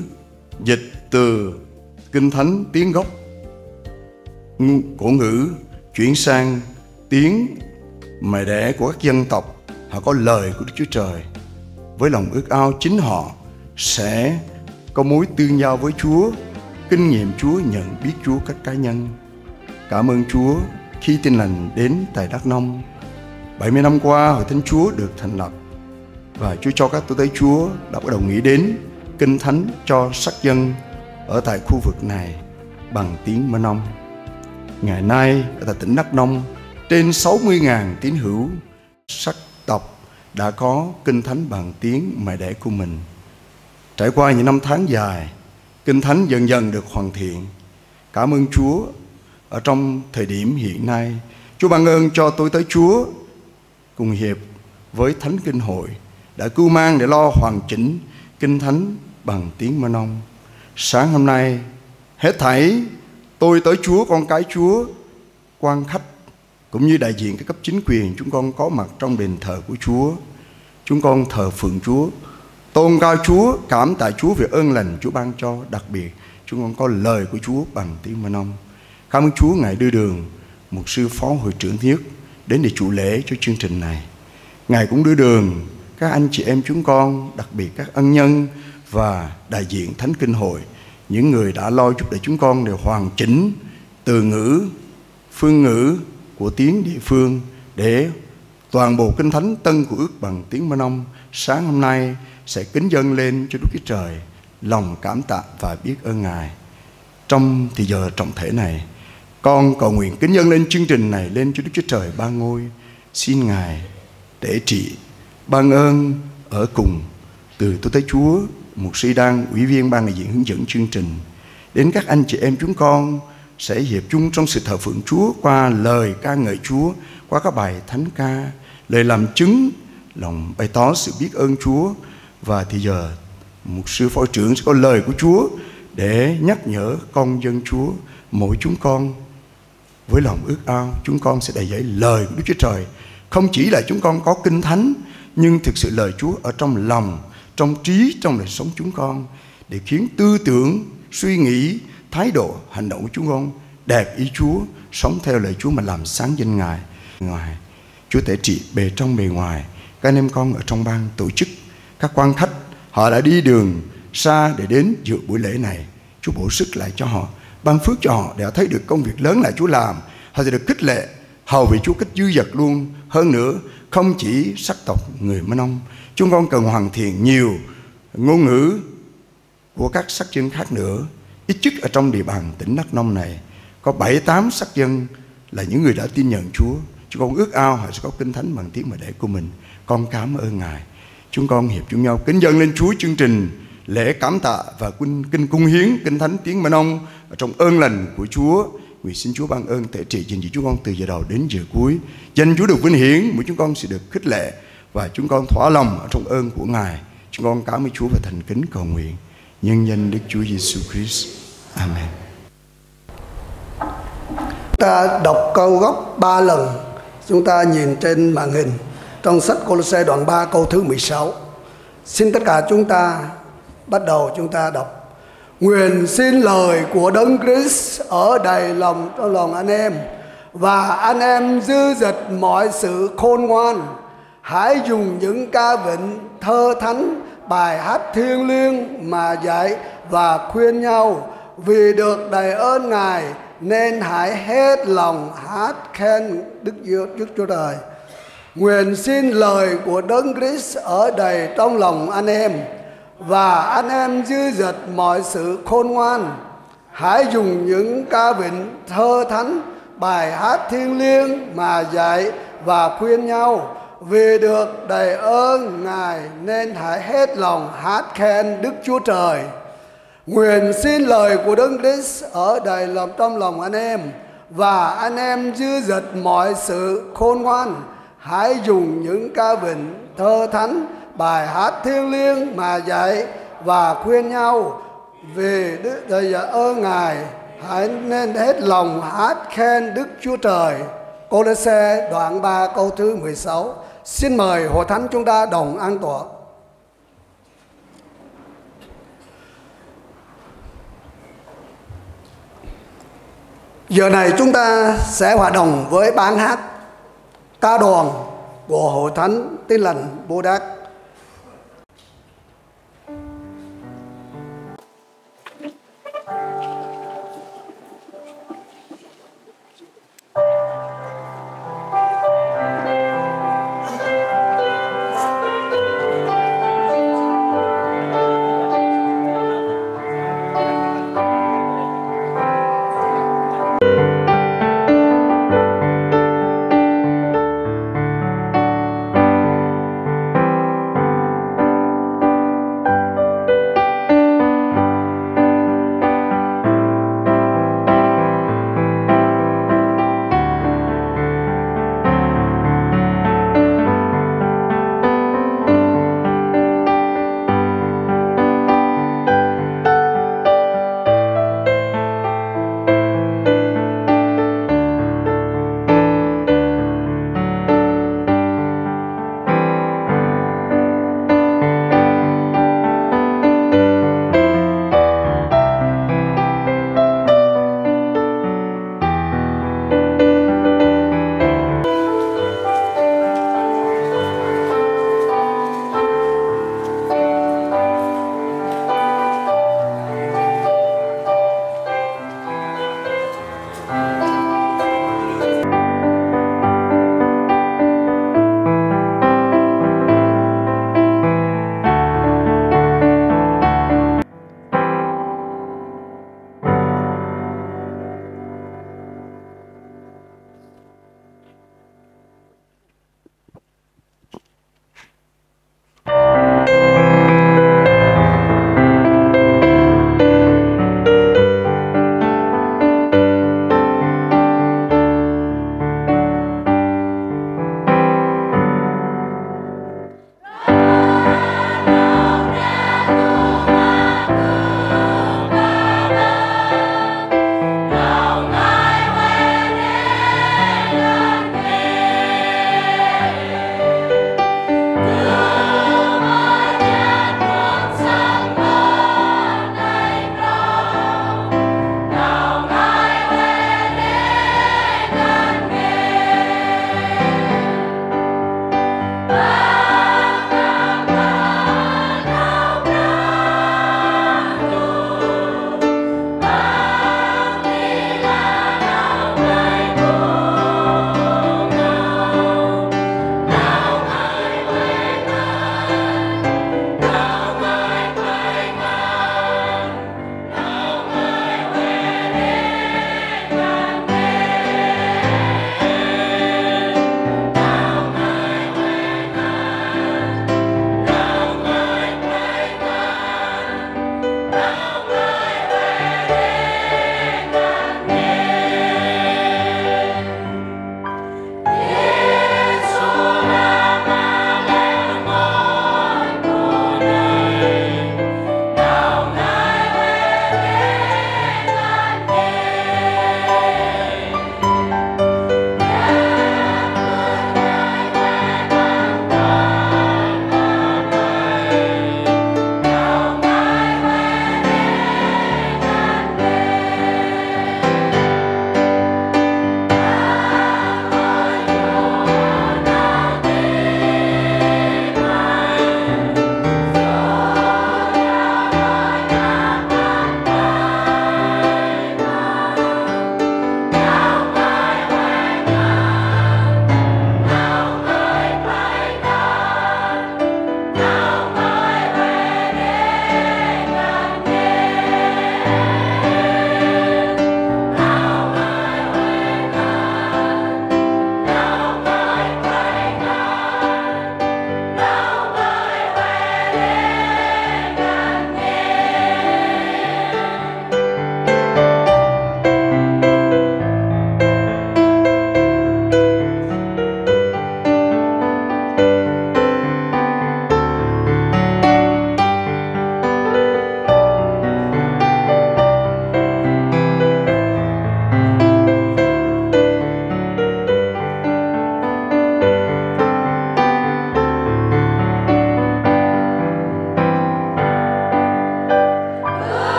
dịch từ Kinh Thánh tiếng gốc, ng-, của ngữ, chuyển sang tiếng mẹ đẻ của các dân tộc. Họ có lời của Đức Chúa Trời. Với lòng ước ao chính họ sẽ có mối tương giao với Chúa, kinh nghiệm Chúa, nhận biết Chúa cách cá nhân. Cảm ơn Chúa khi Tin Lành đến tại Đắk Nông. Bảy mươi năm qua, Hội Thánh Chúa được thành lập và Chúa cho các tôi tớ Chúa đã bắt đầu nghĩ đến Kinh Thánh cho sắc dân ở tại khu vực này bằng tiếng Mơ Nông. Ngày nay, ở tại tỉnh Đắk Nông, trên sáu mươi ngàn tín hữu sắc tộc đã có Kinh Thánh bằng tiếng mẹ đẻ của mình. Trải qua những năm tháng dài, Kinh Thánh dần dần được hoàn thiện. Cảm ơn Chúa, ở trong thời điểm hiện nay, Chúa ban ơn cho tôi tớ Chúa cùng hiệp với Thánh Kinh Hội đã cưu mang để lo hoàn chỉnh Kinh Thánh bằng tiếng Mơ Nông. Sáng hôm nay, hết thảy tôi tớ Chúa, con cái Chúa, quan khách cũng như đại diện các cấp chính quyền, chúng con có mặt trong đền thờ của Chúa. Chúng con thờ phượng Chúa, tôn cao Chúa, cảm tạ Chúa về ơn lành Chúa ban cho. Đặc biệt, chúng con có lời của Chúa bằng tiếng Mơ Nông. Cảm ơn Chúa, Ngài đưa đường mục sư phó hội trưởng thứ nhất đến để chủ lễ cho chương trình này. Ngài cũng đưa đường các anh chị em chúng con, đặc biệt các ân nhân và đại diện Thánh Kinh Hội, những người đã lo giúp đỡ chúng con để hoàn chỉnh từ ngữ, phương ngữ của tiếng địa phương để toàn bộ Kinh Thánh Tân Cựu Ước bằng tiếng Mơ Nông sáng hôm nay sẽ kính dâng lên cho Đức Chúa Trời lòng cảm tạ và biết ơn Ngài. Trong thì giờ trọng thể này, con cầu nguyện kính dâng lên chương trình này lên cho Đức Chúa Trời ba ngôi. Xin Ngài tể trị, ban ơn ở cùng từ tôi tớ Chúa, mục sư Đăng, ủy viên ban đại diện hướng dẫn chương trình, đến các anh chị em chúng con, Sẽ hiệp chung trong sự thờ phượng Chúa qua lời ca ngợi Chúa, qua các bài thánh ca, lời làm chứng, lòng bày tỏ sự biết ơn Chúa. Và thì giờ, mục sư phó trưởng sẽ có lời của Chúa để nhắc nhở con dân Chúa, mỗi chúng con với lòng ước ao, chúng con sẽ đòi hỏi lời của Đức Chúa Trời. Không chỉ là chúng con có Kinh Thánh, nhưng thực sự lời Chúa ở trong lòng, trong trí, trong đời sống chúng con, để khiến tư tưởng, suy nghĩ, thái độ, hành động của chúng con đẹp ý Chúa, sống theo lời Chúa mà làm sáng danh Ngài. Ngài, Chúa tể trị bề trong bề ngoài. Các anh em con ở trong ban tổ chức, các quan khách, họ đã đi đường xa để đến dự buổi lễ này. Chúa bổ sức lại cho họ, ban phước cho họ để họ thấy được công việc lớn là Chúa làm. Họ sẽ được khích lệ hầu việc Chúa cách dư dật luôn hơn nữa, không chỉ sắc tộc người Mơ Nông. Chúng con cần hoàn thiện nhiều ngôn ngữ của các sắc dân khác nữa. Ít nhất ở trong địa bàn tỉnh Đắk Nông này có bảy tám sắc dân là những người đã tin nhận Chúa. Chúng con ước ao họ sẽ có Kinh Thánh bằng tiếng mẹ đẻ của mình. Con cảm ơn Ngài. Chúng con hiệp chung nhau kính dâng lên Chúa chương trình lễ cảm tạ và kinh, kinh cúng hiến Kinh Thánh tiếng Mơ Nông trong ơn lành của Chúa. Nguyện xin Chúa ban ơn tể trị gìn giữ chúng con từ giờ đầu đến giờ cuối. Danh Chúa được vinh hiển, mỗi chúng con sẽ được khích lệ và chúng con thỏa lòng ở trong ơn của Ngài. Chúng con cảm ơn Chúa và thành kính cầu nguyện nhân danh Đức Chúa Giêsu Christ. Amen. Ta đọc câu gốc ba lần. Chúng ta nhìn trên màn hình, trong sách Cô-lô-se đoạn ba câu thứ mười sáu. Xin tất cả chúng ta bắt đầu, chúng ta đọc. Nguyện xin lời của Đấng Christ ở đầy lòng, trong lòng anh em, và anh em dư dật mọi sự khôn ngoan. Hãy dùng những ca vịnh thơ thánh, bài hát thiêng liêng mà dạy và khuyên nhau. Vì được đầy ơn Ngài, nên hãy hết lòng hát khen Đức Chúa, Đức Chúa Trời. Nguyện xin lời của Đấng Christ ở đầy trong lòng anh em, và anh em dư dật mọi sự khôn ngoan. Hãy dùng những ca vịnh thơ thánh, bài hát thiêng liêng mà dạy và khuyên nhau. Vì được đầy ơn Ngài nên hãy hết lòng hát khen Đức Chúa Trời. Nguyện xin lời của Đấng Christ ở đầy lòng, trong lòng anh em, và anh em dư dật mọi sự khôn ngoan. Hãy dùng những ca vịnh thơ thánh, bài hát thiêng liêng mà dạy và khuyên nhau. Vì Đức Trời ơn Ngài, hãy nên hết lòng hát khen Đức Chúa Trời. Cô-lô-se đoạn ba câu thứ mười sáu. Xin mời hội thánh chúng ta đồng an tọa. Giờ này chúng ta sẽ hòa đồng với ban hát ca đoàn của Hội Thánh Tin Lành Bù Đát.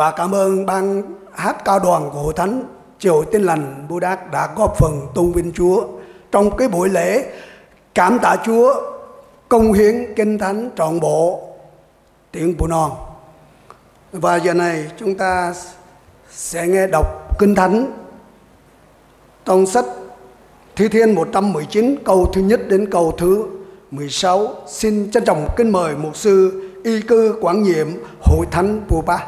Và cảm ơn ban hát ca đoàn của Hội Thánh Tri Hội Tin Lành Bù Đát đã góp phần tôn vinh Chúa trong cái buổi lễ cảm tạ Chúa, công hiến Kinh Thánh trọn bộ tiếng Bunom. Và giờ này chúng ta sẽ nghe đọc Kinh Thánh trong sách Thi Thiên một trăm mười chín, câu thứ nhất đến câu thứ mười sáu. Xin trân trọng kính mời mục sư Y Cư, quản nhiệm Hội Thánh Pua Pah.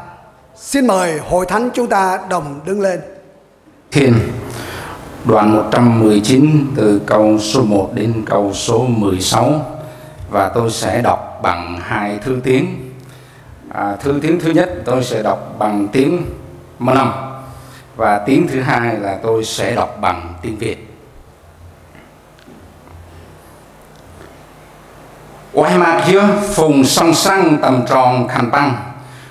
Xin mời hội thánh chúng ta đồng đứng lên. Thiên, đoạn một trăm mười chín, từ câu số một đến câu số mười sáu. Và tôi sẽ đọc bằng hai thứ tiếng. À, thứ tiếng thứ nhất tôi sẽ đọc bằng tiếng Mnăm, và tiếng thứ hai là tôi sẽ đọc bằng tiếng Việt. Ueh maak yơh phung sŏng srăng tâm trong khân păng,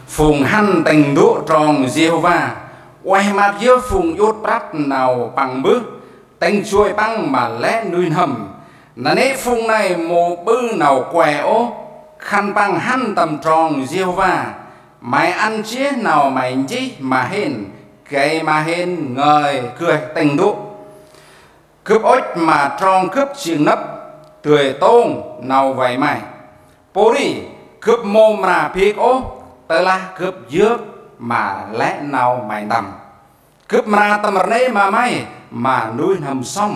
phung hăn tĭng ndô̆ trong Yêhôva. Ueh maak yơh phung iăt prăp nau păng mbơh, tĭng joi păng ma lĕ nuih n'hâm. Nanê̆ phung nây mâu ƀư nau kue ôh, khân păng hăn tâm trong Yêhôva. May ăn jêh nau may nchih ma hên, gay ma hên ngơi gơih tĭng ndô̆. Gâp ŭch ma trong gâp jêng nâp, dơi tông nau vay may. Pôri, gâp mâu mra bêk ôh, tơlah gâp yơk ma lĕ nau may ntăm. Gâp mra tâm rnê ma may ma nuih n'hâm sŏm,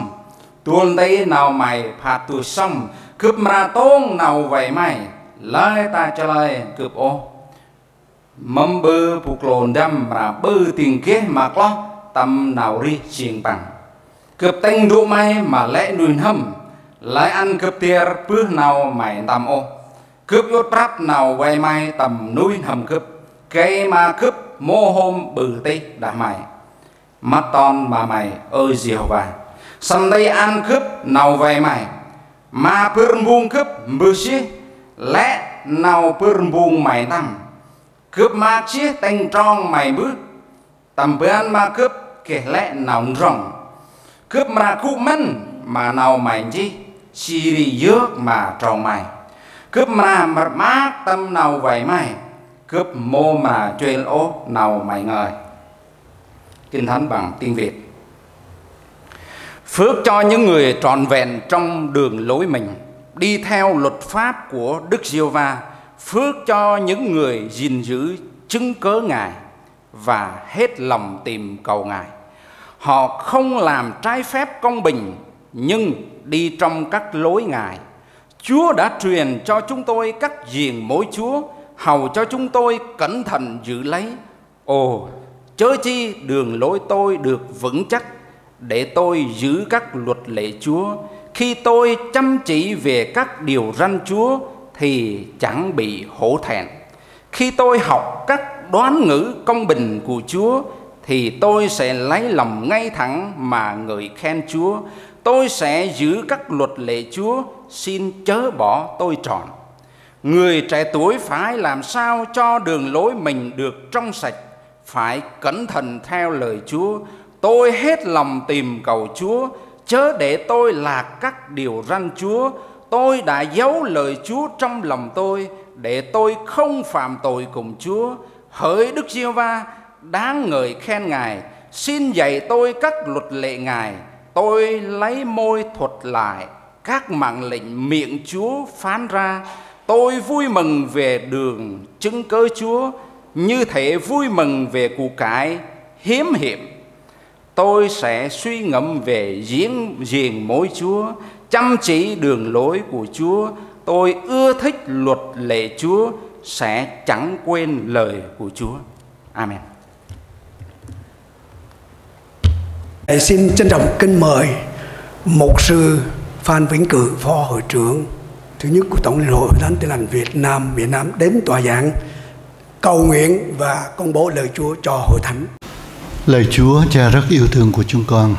dôl nti nau may phat dôih sŏm. Gâp mra tông nau vay may, lơi ta chalơi gâp ôh. Mâm ƀư bu klô ndăm mra ƀư tĭng geh ma kloh tâm nau rêh jêng păng. Gâp tĭng ndô̆ may ma lĕ nuih n'hâm, lơi ăn gâp tiar bơh nau may ntăm ôh. Gâp iăt prăp nau vay may tâm nuih n'hâm gâp, gay ma gâp mâu hôm ƀư tih đah may. Mât ton ma may, ơ Yêhôva, săm nti ăn gâp nau vay may. Ma bâr mbung gâp mbơh jêh lĕ nau bâr mbung may ntăm. Gâp maak jêh tĭng trong may mbơh, tâm ban ma gâp geh lĕ nau ndrŏng. Gâp mra gŭ mĭn ma nau may nchih, jêh ri yơk ma trong may. Gâp mra mât maak tâm nau vay may, gâp mâu mra chuêl ôh nau may ngơi. Kinh Thánh bằng tiếng Việt. Phước cho những người trọn vẹn trong đường lối mình, đi theo luật pháp của Đức Giê-hô-va. Phước cho những người gìn giữ chứng cớ Ngài và hết lòng tìm cầu Ngài. Họ không làm trái phép công bình, nhưng đi trong các lối Ngài. Chúa đã truyền cho chúng tôi các giường mối Chúa, hầu cho chúng tôi cẩn thận giữ lấy. Ồ, chớ chi đường lối tôi được vững chắc, để tôi giữ các luật lệ Chúa. Khi tôi chăm chỉ về các điều răn Chúa, thì chẳng bị hổ thẹn. Khi tôi học các đoán ngữ công bình của Chúa, thì tôi sẽ lấy lòng ngay thẳng mà ngợi khen Chúa. Tôi sẽ giữ các luật lệ Chúa, xin chớ bỏ tôi trọn. Người trẻ tuổi phải làm sao cho đường lối mình được trong sạch, phải cẩn thận theo lời Chúa. Tôi hết lòng tìm cầu Chúa, chớ để tôi lạc các điều răn Chúa. Tôi đã giấu lời Chúa trong lòng tôi, để tôi không phạm tội cùng Chúa. Hỡi Đức Giê-hô-va, đáng ngợi khen Ngài, xin dạy tôi các luật lệ Ngài. Tôi lấy môi thuật lại các mạng lệnh miệng Chúa phán ra. Tôi vui mừng về đường chứng cớ Chúa, như thể vui mừng về củ cải hiếm hiểm. Tôi sẽ suy ngẫm về giếng, giường mối Chúa, chăm chỉ đường lối của Chúa. Tôi ưa thích luật lệ Chúa, sẽ chẳng quên lời của Chúa. Amen. Xin trân trọng kính mời Mục sư Phan Vĩnh Cự, Phó Hội trưởng thứ nhất của Tổng Liên hội Hội Thánh Tin Lành Việt Nam miền Nam đến tòa giảng cầu nguyện và công bố lời Chúa cho hội thánh. Lời Chúa Cha rất yêu thương của chúng con.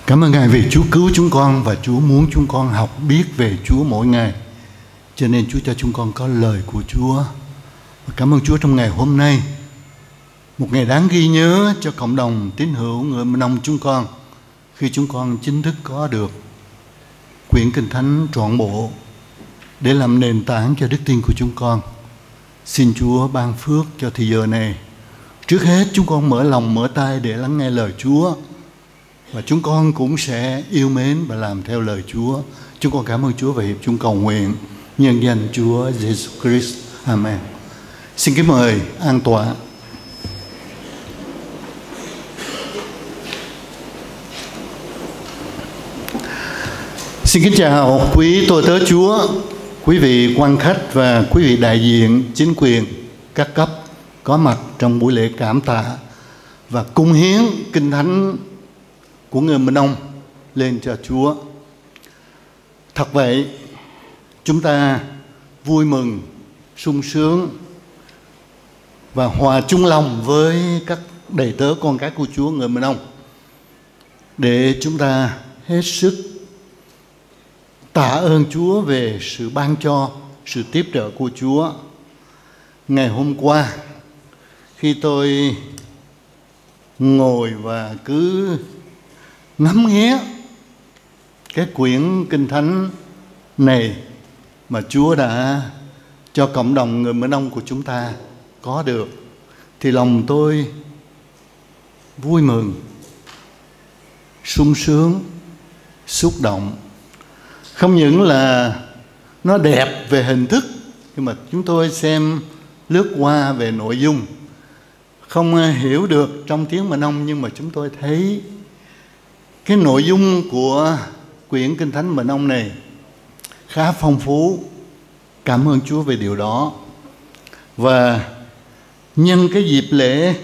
Cảm ơn Ngài vì Chúa cứu chúng con và Chúa muốn chúng con học biết về Chúa mỗi ngày. Cho nên Chúa cho chúng con có lời của Chúa. Và cảm ơn Chúa trong ngày hôm nay. Một ngày đáng ghi nhớ cho cộng đồng tín hữu người Mnông chúng con, khi chúng con chính thức có được quyển Kinh Thánh trọn bộ để làm nền tảng cho đức tin của chúng con. Xin Chúa ban phước cho thì giờ này, Trước hết, chúng con mở lòng, mở tai để lắng nghe lời Chúa. Và chúng con cũng sẽ yêu mến và làm theo lời Chúa. Chúng con cảm ơn Chúa và hiệp chúng cầu nguyện nhân danh Chúa Giêsu Christ. Amen. Xin kính mời an tọa. Xin kính chào quý tôi tớ Chúa, quý vị quan khách và quý vị đại diện chính quyền các cấp có mặt trong buổi lễ cảm tạ và cung hiến Kinh Thánh của người Mnông lên cho Chúa. Thật vậy, chúng ta vui mừng, sung sướng và hòa chung lòng với các đầy tớ con cái của Chúa người Mnông để chúng ta hết sức Tạ ơn Chúa về sự ban cho, sự tiếp trợ của Chúa. Ngày hôm qua, khi tôi ngồi và cứ ngắm nghía cái quyển Kinh Thánh này mà Chúa đã cho cộng đồng người Mơ Nông của chúng ta có được, thì lòng tôi vui mừng, sung sướng, xúc động. Không những là nó đẹp về hình thức, nhưng mà chúng tôi xem lướt qua về nội dung, không hiểu được trong tiếng Mơ Nông, nhưng mà chúng tôi thấy cái nội dung của quyển Kinh Thánh Mơ Nông này khá phong phú. Cảm ơn Chúa về điều đó. Và nhân cái dịp lễ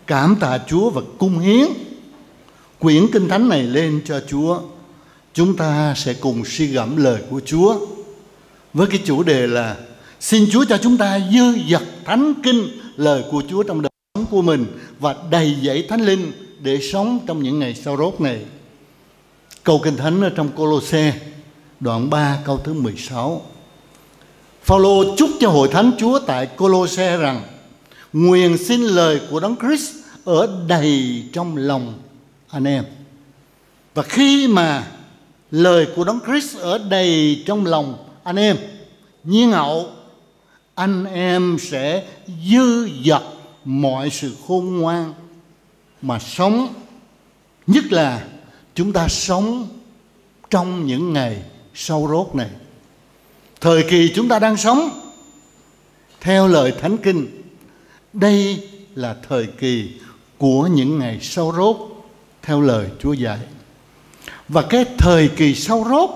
cảm tạ Chúa và cung hiến quyển Kinh Thánh này lên cho Chúa, chúng ta sẽ cùng suy gẫm lời của Chúa với cái chủ đề là xin Chúa cho chúng ta dư dật Thánh Kinh, lời của Chúa trong đời sống của mình và đầy dẫy Thánh Linh để sống trong những ngày sau rốt này. Câu Kinh Thánh ở trong Cô-lô-se đoạn ba câu thứ mười sáu. Phaolô chúc cho hội thánh Chúa tại Cô-lô-se rằng: Nguyện xin lời của Đấng Christ ở đầy trong lòng anh em. Và khi mà lời của Đấng Christ ở đầy trong lòng anh em, nhiên hậu, anh em sẽ dư dật mọi sự khôn ngoan mà sống, nhất là chúng ta sống trong những ngày sau rốt này. Thời kỳ chúng ta đang sống, theo lời Thánh Kinh, đây là thời kỳ của những ngày sau rốt theo lời Chúa dạy. Và cái thời kỳ sau rốt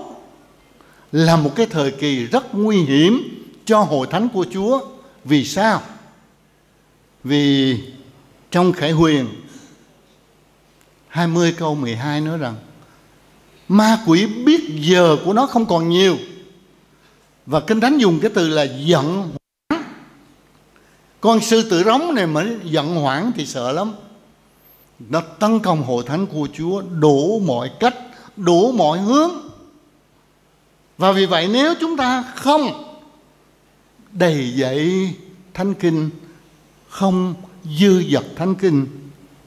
là một cái thời kỳ rất nguy hiểm cho hội thánh của Chúa. Vì sao? Vì trong Khải Huyền hai mươi câu mười hai nói rằng ma quỷ biết giờ của nó không còn nhiều. Và Kinh Thánh dùng cái từ là giận hoảng. Con sư tử rống này mà giận hoảng thì sợ lắm. Nó tấn công hội thánh của Chúa đủ mọi cách, đủ mọi hướng. Và vì vậy nếu chúng ta không đầy dẫy Thánh Kinh, không dư dật Thánh Kinh,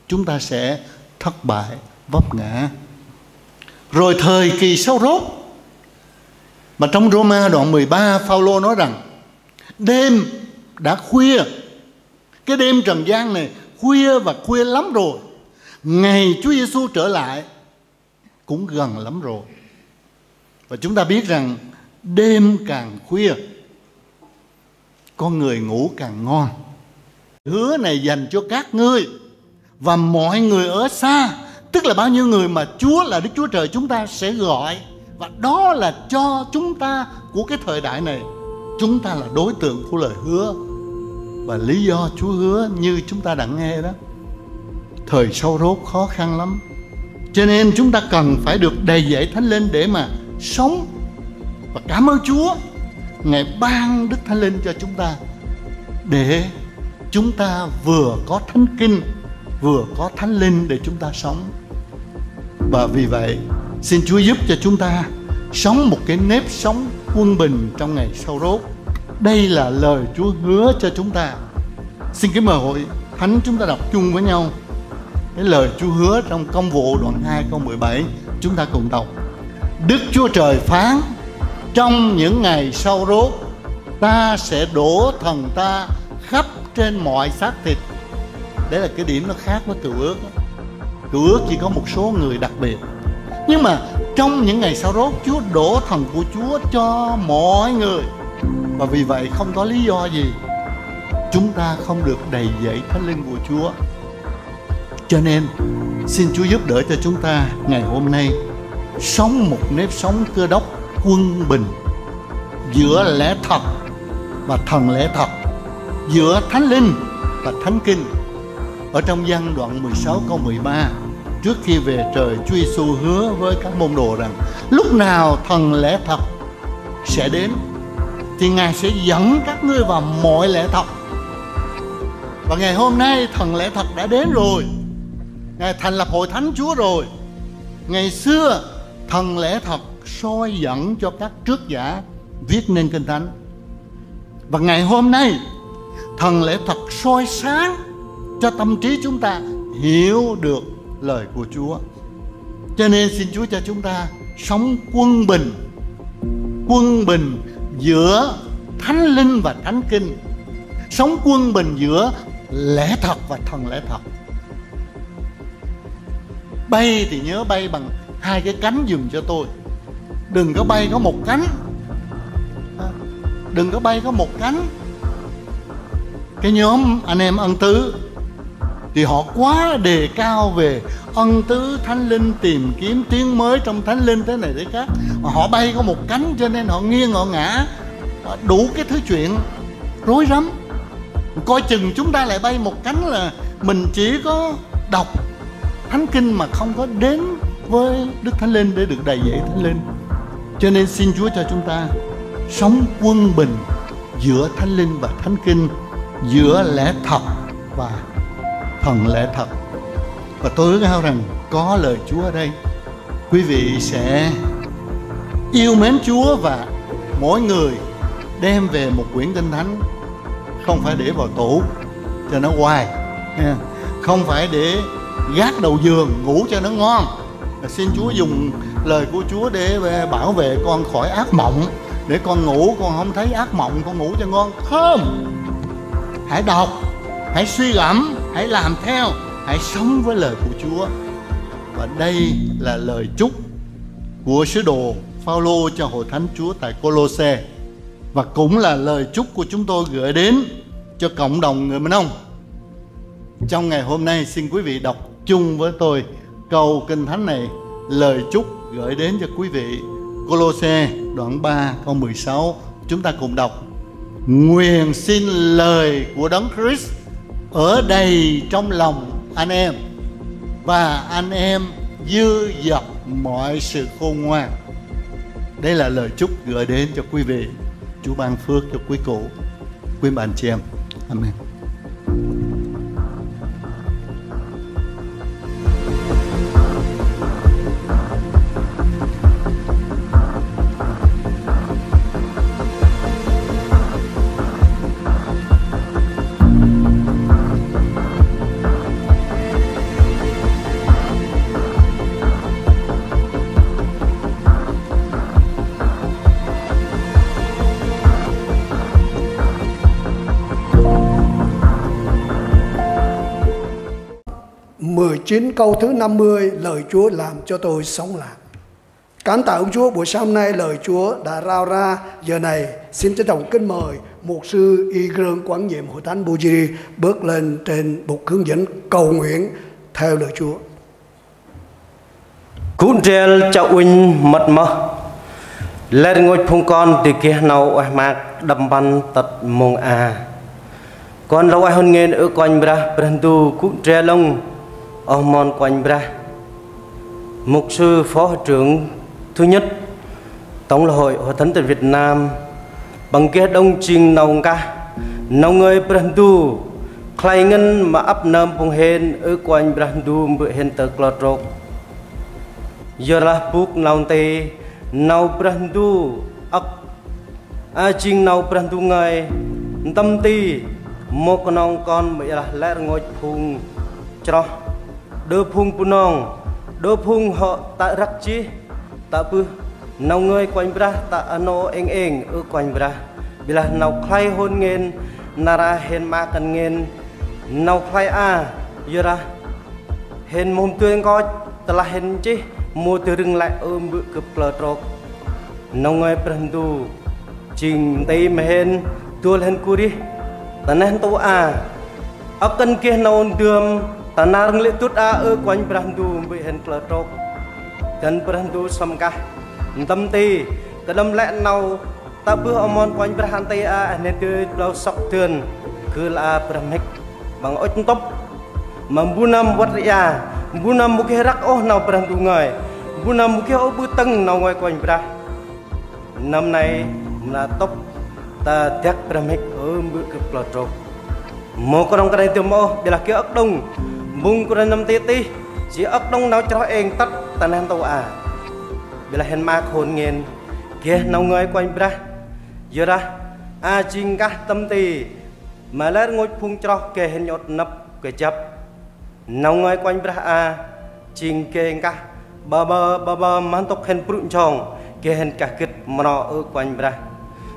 chúng ta sẽ thất bại, vấp ngã. Rồi thời kỳ sau rốt, mà trong Rôma đoạn mười ba Phaolô nói rằng đêm đã khuya. Cái đêm trần gian này khuya và khuya lắm rồi. Ngày Chúa Giêsu trở lại cũng gần lắm rồi. Và chúng ta biết rằng đêm càng khuya, con người ngủ càng ngon. Hứa này dành cho các ngươi và mọi người ở xa, tức là bao nhiêu người mà Chúa là Đức Chúa Trời chúng ta sẽ gọi. Và đó là cho chúng ta của cái thời đại này. Chúng ta là đối tượng của lời hứa. Và lý do Chúa hứa như chúng ta đã nghe đó, thời sau rốt khó khăn lắm. Cho nên chúng ta cần phải được đầy dẫy Thánh Linh để mà sống. Và cảm ơn Chúa, Ngài ban Đức Thánh Linh cho chúng ta, để chúng ta vừa có Thánh Kinh, vừa có Thánh Linh để chúng ta sống. Và vì vậy, xin Chúa giúp cho chúng ta sống một cái nếp sống quân bình trong ngày sau rốt. Đây là lời Chúa hứa cho chúng ta. Xin kính mời hội thánh chúng ta đọc chung với nhau cái lời Chúa hứa trong Công vụ đoạn hai câu mười bảy. Chúng ta cùng đọc. Đức Chúa Trời phán: Trong những ngày sau rốt, ta sẽ đổ thần ta khắp trên mọi xác thịt. Đấy là cái điểm nó khác với Cựu Ước. Cựu Ước chỉ có một số người đặc biệt. Nhưng mà trong những ngày sau rốt, Chúa đổ thần của Chúa cho mọi người. Và vì vậy không có lý do gì chúng ta không được đầy dẫy Thánh Linh của Chúa. Cho nên xin Chúa giúp đỡ cho chúng ta ngày hôm nay sống một nếp sống Cơ Đốc quân bình giữa lẽ thật và thần lẽ thật, giữa Thánh Linh và Thánh Kinh. Ở trong Giăng đoạn mười sáu câu mười ba, trước khi về trời, Chúa Giêsu hứa với các môn đồ rằng lúc nào thần lẽ thật sẽ đến thì Ngài sẽ dẫn các ngươi vào mọi lẽ thật. Và ngày hôm nay thần lẽ thật đã đến rồi. Ngài thành lập hội thánh Chúa rồi. Ngày xưa thần lẽ thật soi dẫn cho các trước giả viết nên Kinh Thánh. Và ngày hôm nay thần lẽ thật soi sáng cho tâm trí chúng ta hiểu được lời của Chúa. Cho nên xin Chúa cho chúng ta sống quân bình, quân bình giữa Thánh Linh và Thánh Kinh, sống quân bình giữa lẽ thật và thần lẽ thật. Bay thì nhớ bay bằng hai cái cánh giùm cho tôi. Đừng có bay có một cánh. Đừng có bay có một cánh. Cái nhóm anh em ân tứ thì họ quá đề cao về ân tứ Thánh Linh, tìm kiếm tiếng mới trong Thánh Linh thế này thế khác. Mà họ bay có một cánh cho nên họ nghiêng họ ngả, đủ cái thứ chuyện rối rắm. Coi chừng chúng ta lại bay một cánh là mình chỉ có đọc Thánh Kinh mà không có đến với Đức Thánh Linh để được đầy dẫy Thánh Linh. Cho nên xin Chúa cho chúng ta sống quân bình giữa Thánh Linh và Thánh Kinh, giữa lẽ thật và phần lẽ thật. Và tôi ước ao rằng có lời Chúa ở đây, quý vị sẽ yêu mến Chúa và mỗi người đem về một quyển Kinh Thánh, không phải để vào tủ cho nó hoài, nha. Không phải để gác đầu giường ngủ cho nó ngon. Mà xin Chúa dùng lời của Chúa để bảo vệ con khỏi ác mộng, để con ngủ con không thấy ác mộng, con ngủ cho ngon. Không. Hãy đọc, hãy suy gẫm, hãy làm theo, hãy sống với lời của Chúa. Và đây là lời chúc của sứ đồ Phaolô cho hội thánh Chúa tại Côlôse, và cũng là lời chúc của chúng tôi gửi đến cho cộng đồng người Mnông. Trong ngày hôm nay, xin quý vị đọc chung với tôi câu Kinh Thánh này, lời chúc gửi đến cho quý vị. Côlôse đoạn ba câu mười sáu, chúng ta cùng đọc: Nguyện xin lời của Đấng Christ ở đầy trong lòng anh em, và anh em dư dật mọi sự khôn ngoan. Đây là lời chúc gửi đến cho quý vị. Chúa ban phước cho quý cụ, quý bạn chị em. Amen. Mười chín câu thứ năm mươi, lời Chúa làm cho tôi sống lại. Cảm tạ ơn Chúa, buổi sáng hôm nay lời Chúa đã rao ra. Giờ này xin trân trọng kính mời mục sư Y Grương, quản nhiệm hội thánh Bujiri, bước lên trên bục hướng dẫn cầu nguyện theo lời Chúa. Gŭ ndrel chiă uănh mât mơh. Lĕ rngôch phung kon dơi geh nau ueh maak đăp mpăn tât mông a. Kon lah ueh hŭn ngên, ơ Kôranh Brah, Brah Ndu gŭ ndrel ŏng oh mon Kôranh Brah. Mục sư phó hội trưởng thứ nhất Tổng hội Hội Thánh Việt Nam, păng geh đŏng jêng nau nkah, nau ngơi Brah Ndu khlay ngăn ma ăp nơm phung hên, ơ Kôranh Brah Ndu, mbơ̆ hên tơ̆ klot rôk. Yorlah bôk nau nti, nau Brah Ndu âk, a, jêng nau Brah Ndu ngơi, ntĭm nti mâu knŏng kon, ma lah lĕ rngôch phung chroh, đơ phung Bunong, đơ phung hŏ tă răk jêh, tă bơh nau ngơi Kôranh Brah tă anŏ êng êng, ơ Kôranh Brah. Bi lah nau khlay hŭn ngên, nar aơ hên ma kăn ngên, Nau khlay a, yor ah hên mâu hôm dơi nkoch, tơlah hên nchih mâu dơi rưng lĕ ơ mbơ̆ gâp klơ trôk. Nau ngơi Brah Ndu jêng nti ma hên dôl hên gŭ rêh ta neh ntu a. Âk kăn geh nau ndơm ta nar n'glĕ dŭt a ơ Kôranh Brah Ndu, mbơ̆ hên klơ trôk. Dăn Brah Ndu sŏm nkah ntĭm nti, kđăm lĕ nau tă bơh oh mon Kôranh Brah ăn nti a, a nê dơi blao sŏk dơn gưl a brah mhĭk păng ŭch ntŭp. Ma mbu nâm văt ri a, mbu nâm mâu geh răk ôh nau Brah Ndu ngơi, mbu nâm mâu geh ôh ƀư tâng nau ngơi Kôranh Brah. Năm nay mra tŭp ta dak brah mhĭk ơ mbơ̆ gâp klơ trôk. Mâu knŏng kơt nây dơm ôh, ƀiălah geh âk đŏng, mông kôranh nâm nti tih, jêh âk đŏng nau chroh êng tât ta neh ntu a. Ƀiălah hên maak hôn ngên, geh nau ngơi Kôranh Brah. Yor ah, a jêng nkah ntĭm nti, ma lĕ rngôch phung chroh geh hên nhŭt năp kjăp. Nau ngơi Kôranh Brah a, jêng geh nkah ƀa ƀơ, ƀa ƀơ ma ntŭk hên brŭ njong, geh hên kah gĭt mro ơ Kôranh Brah.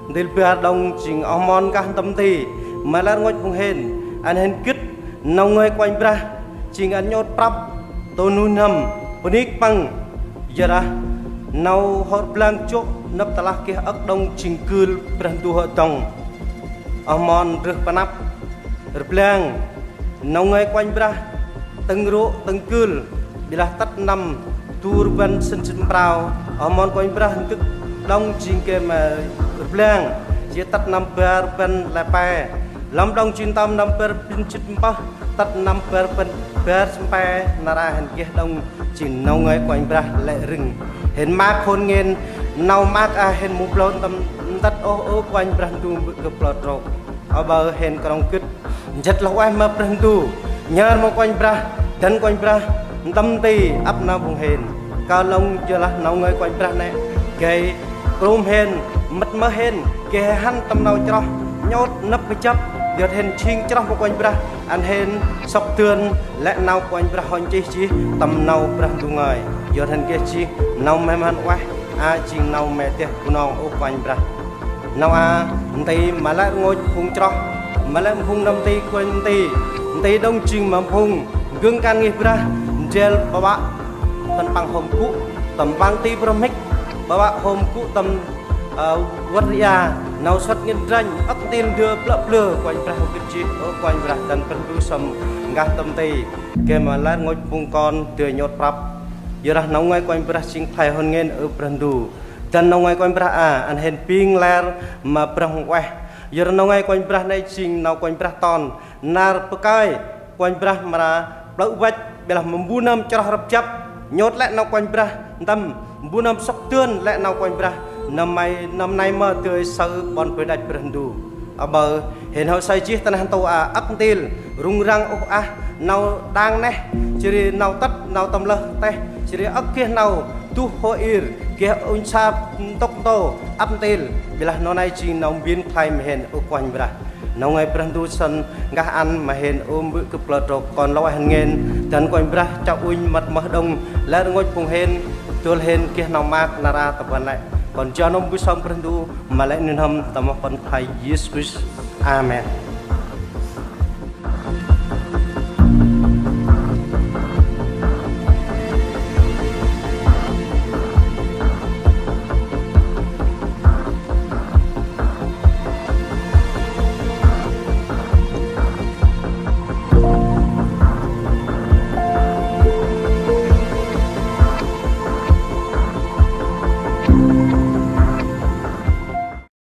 Ntil bar đŏng jêng oh mon nkah ntĭm nti, ma lĕ rngôch phung hên, ăn hên gĭt nau ngơi Kôranh Brah, jêng ăn nhŭt prăp, tô nuih n'hâm, bơnik păng. Yor ah, nau hŏ rblang jŏ năp tơlah geh âk đŏng jêng gưl Brah Ndu hŏ dŏng. Oh mon rơh panăp, rblang, nau ngơi Kôranh Brah, tâng rô̆, tâng gưl, ƀiălah tât năm du rbăn sĭn sĭn prao, oh mon Kôranh Brah ntŭk đŏng jêng geh ma rblang, jêh tât năm bar rbăn lĕ pe, lăm đŏng jêng tâm năm bar rbăn jât mpơh, tât năm bar rbăn bar sĭn pe, nar a hên geh đŏng jêng nau ngơi Kôranh Brah lĕ rưng. Hên maak hôn ngên, nau maak a hên mâu blao ntăm ntât ôh ơ Kôranh Brah Ndu mbơ̆ gâp klơ trôk. Aƀaơ hên knŏng gĭt njăt lah ueh ma Brah Ndu, nhar ma Kôranh Brah, dăn Kôranh Brah ntĭm nti ăp nau phung hên. Kơt lŏng yor lah nau ngơi Kôranh Brah nê, gay krŭm hên, mât mơh hên, gay hăn tâm nau chroh, nhŭt năp kjăp, yor hên jêng chroh ma Kôranh Brah, ăn hên sŏk dơn lĕ nau Kôranh Brah hŏ nchih jêh tâm nau Brah Ndu ngơi. Yor hên geh jêh nau mhe mhan ueh, a jêng nau mhe deh Bunong ơ Kôranh Brah. Nau a nti ma lĕ rngôch phung chroh, ma lĕ phung nâm nti, Kôranh nti, nti đŏng jêng ma phung gơng kan ngih Brah, ndrel ƀaƀă, khân păng hôm gŭ tâm păng nti brah mhĭk, ƀaƀă hôm gŭ tâm, ơ, văt ri a, nau săt ngăn dranh, âk ntil ndơ plơ̆ plơ, Kôranh Brah hŏ gĭt jêh, ơ Kôranh Brah, dăn Brah Ndu sŏm nkah ntĭm nti, gay ma lĕ rngôch phung kon dơi nhŭt prăp. Yor ah nau ngơi Kôranh Brah jêng khlay hôn ngên ơ Brah Ndu. Dăn nau ngơi Kôranh Brah a, ăn hên bêng lĕ ma Brah Huêng Ueh. Yor ah nau ngơi Kôranh Brah nê jêng nau Kôranh Brah ton, nar bơh kơi Kôranh Brah mra plơ̆ văch, ƀiălah ma mbu nâm chroh răp jăp, nhŭt lĕ nau Kôranh Brah ntăm, mbu nâm sŏk dơn lĕ nau Kôranh Brah, nâm may, nâm nây ma dơi saơ ƀon bơh đăch Brah Ndu. Aƀaơ hên hŏ saơ jêh ta neh ntu a âk ntil, rŭng răng ôh ah, nau đang neh, jêh ri nau tât, nau tâm lơh têh, jêh ri âk geh nau duh hŏ ir, geh ŭnh sa ntŭk ntô, ăp ntil, ƀiălah nau nây jêng nau mbĭn khlay ma hên ơ Kôranh Brah. Nau ngơi Brah Ndu sŏm nkah ăn ma hên ơ mbơ̆ gâp klơ trôk, kon lŏ hên ngên, dăn Kôranh Brah chiă uănh mât mơh đŏng lĕ rngôch phung hên, dôl hên geh nau maak nar a ta ƀăn lĕ. Kon jao nâm bu sŏm Brah Ndu, ma lĕ nuih n'hâm ta moh Kon Khlay Yêsu Krist. Amen.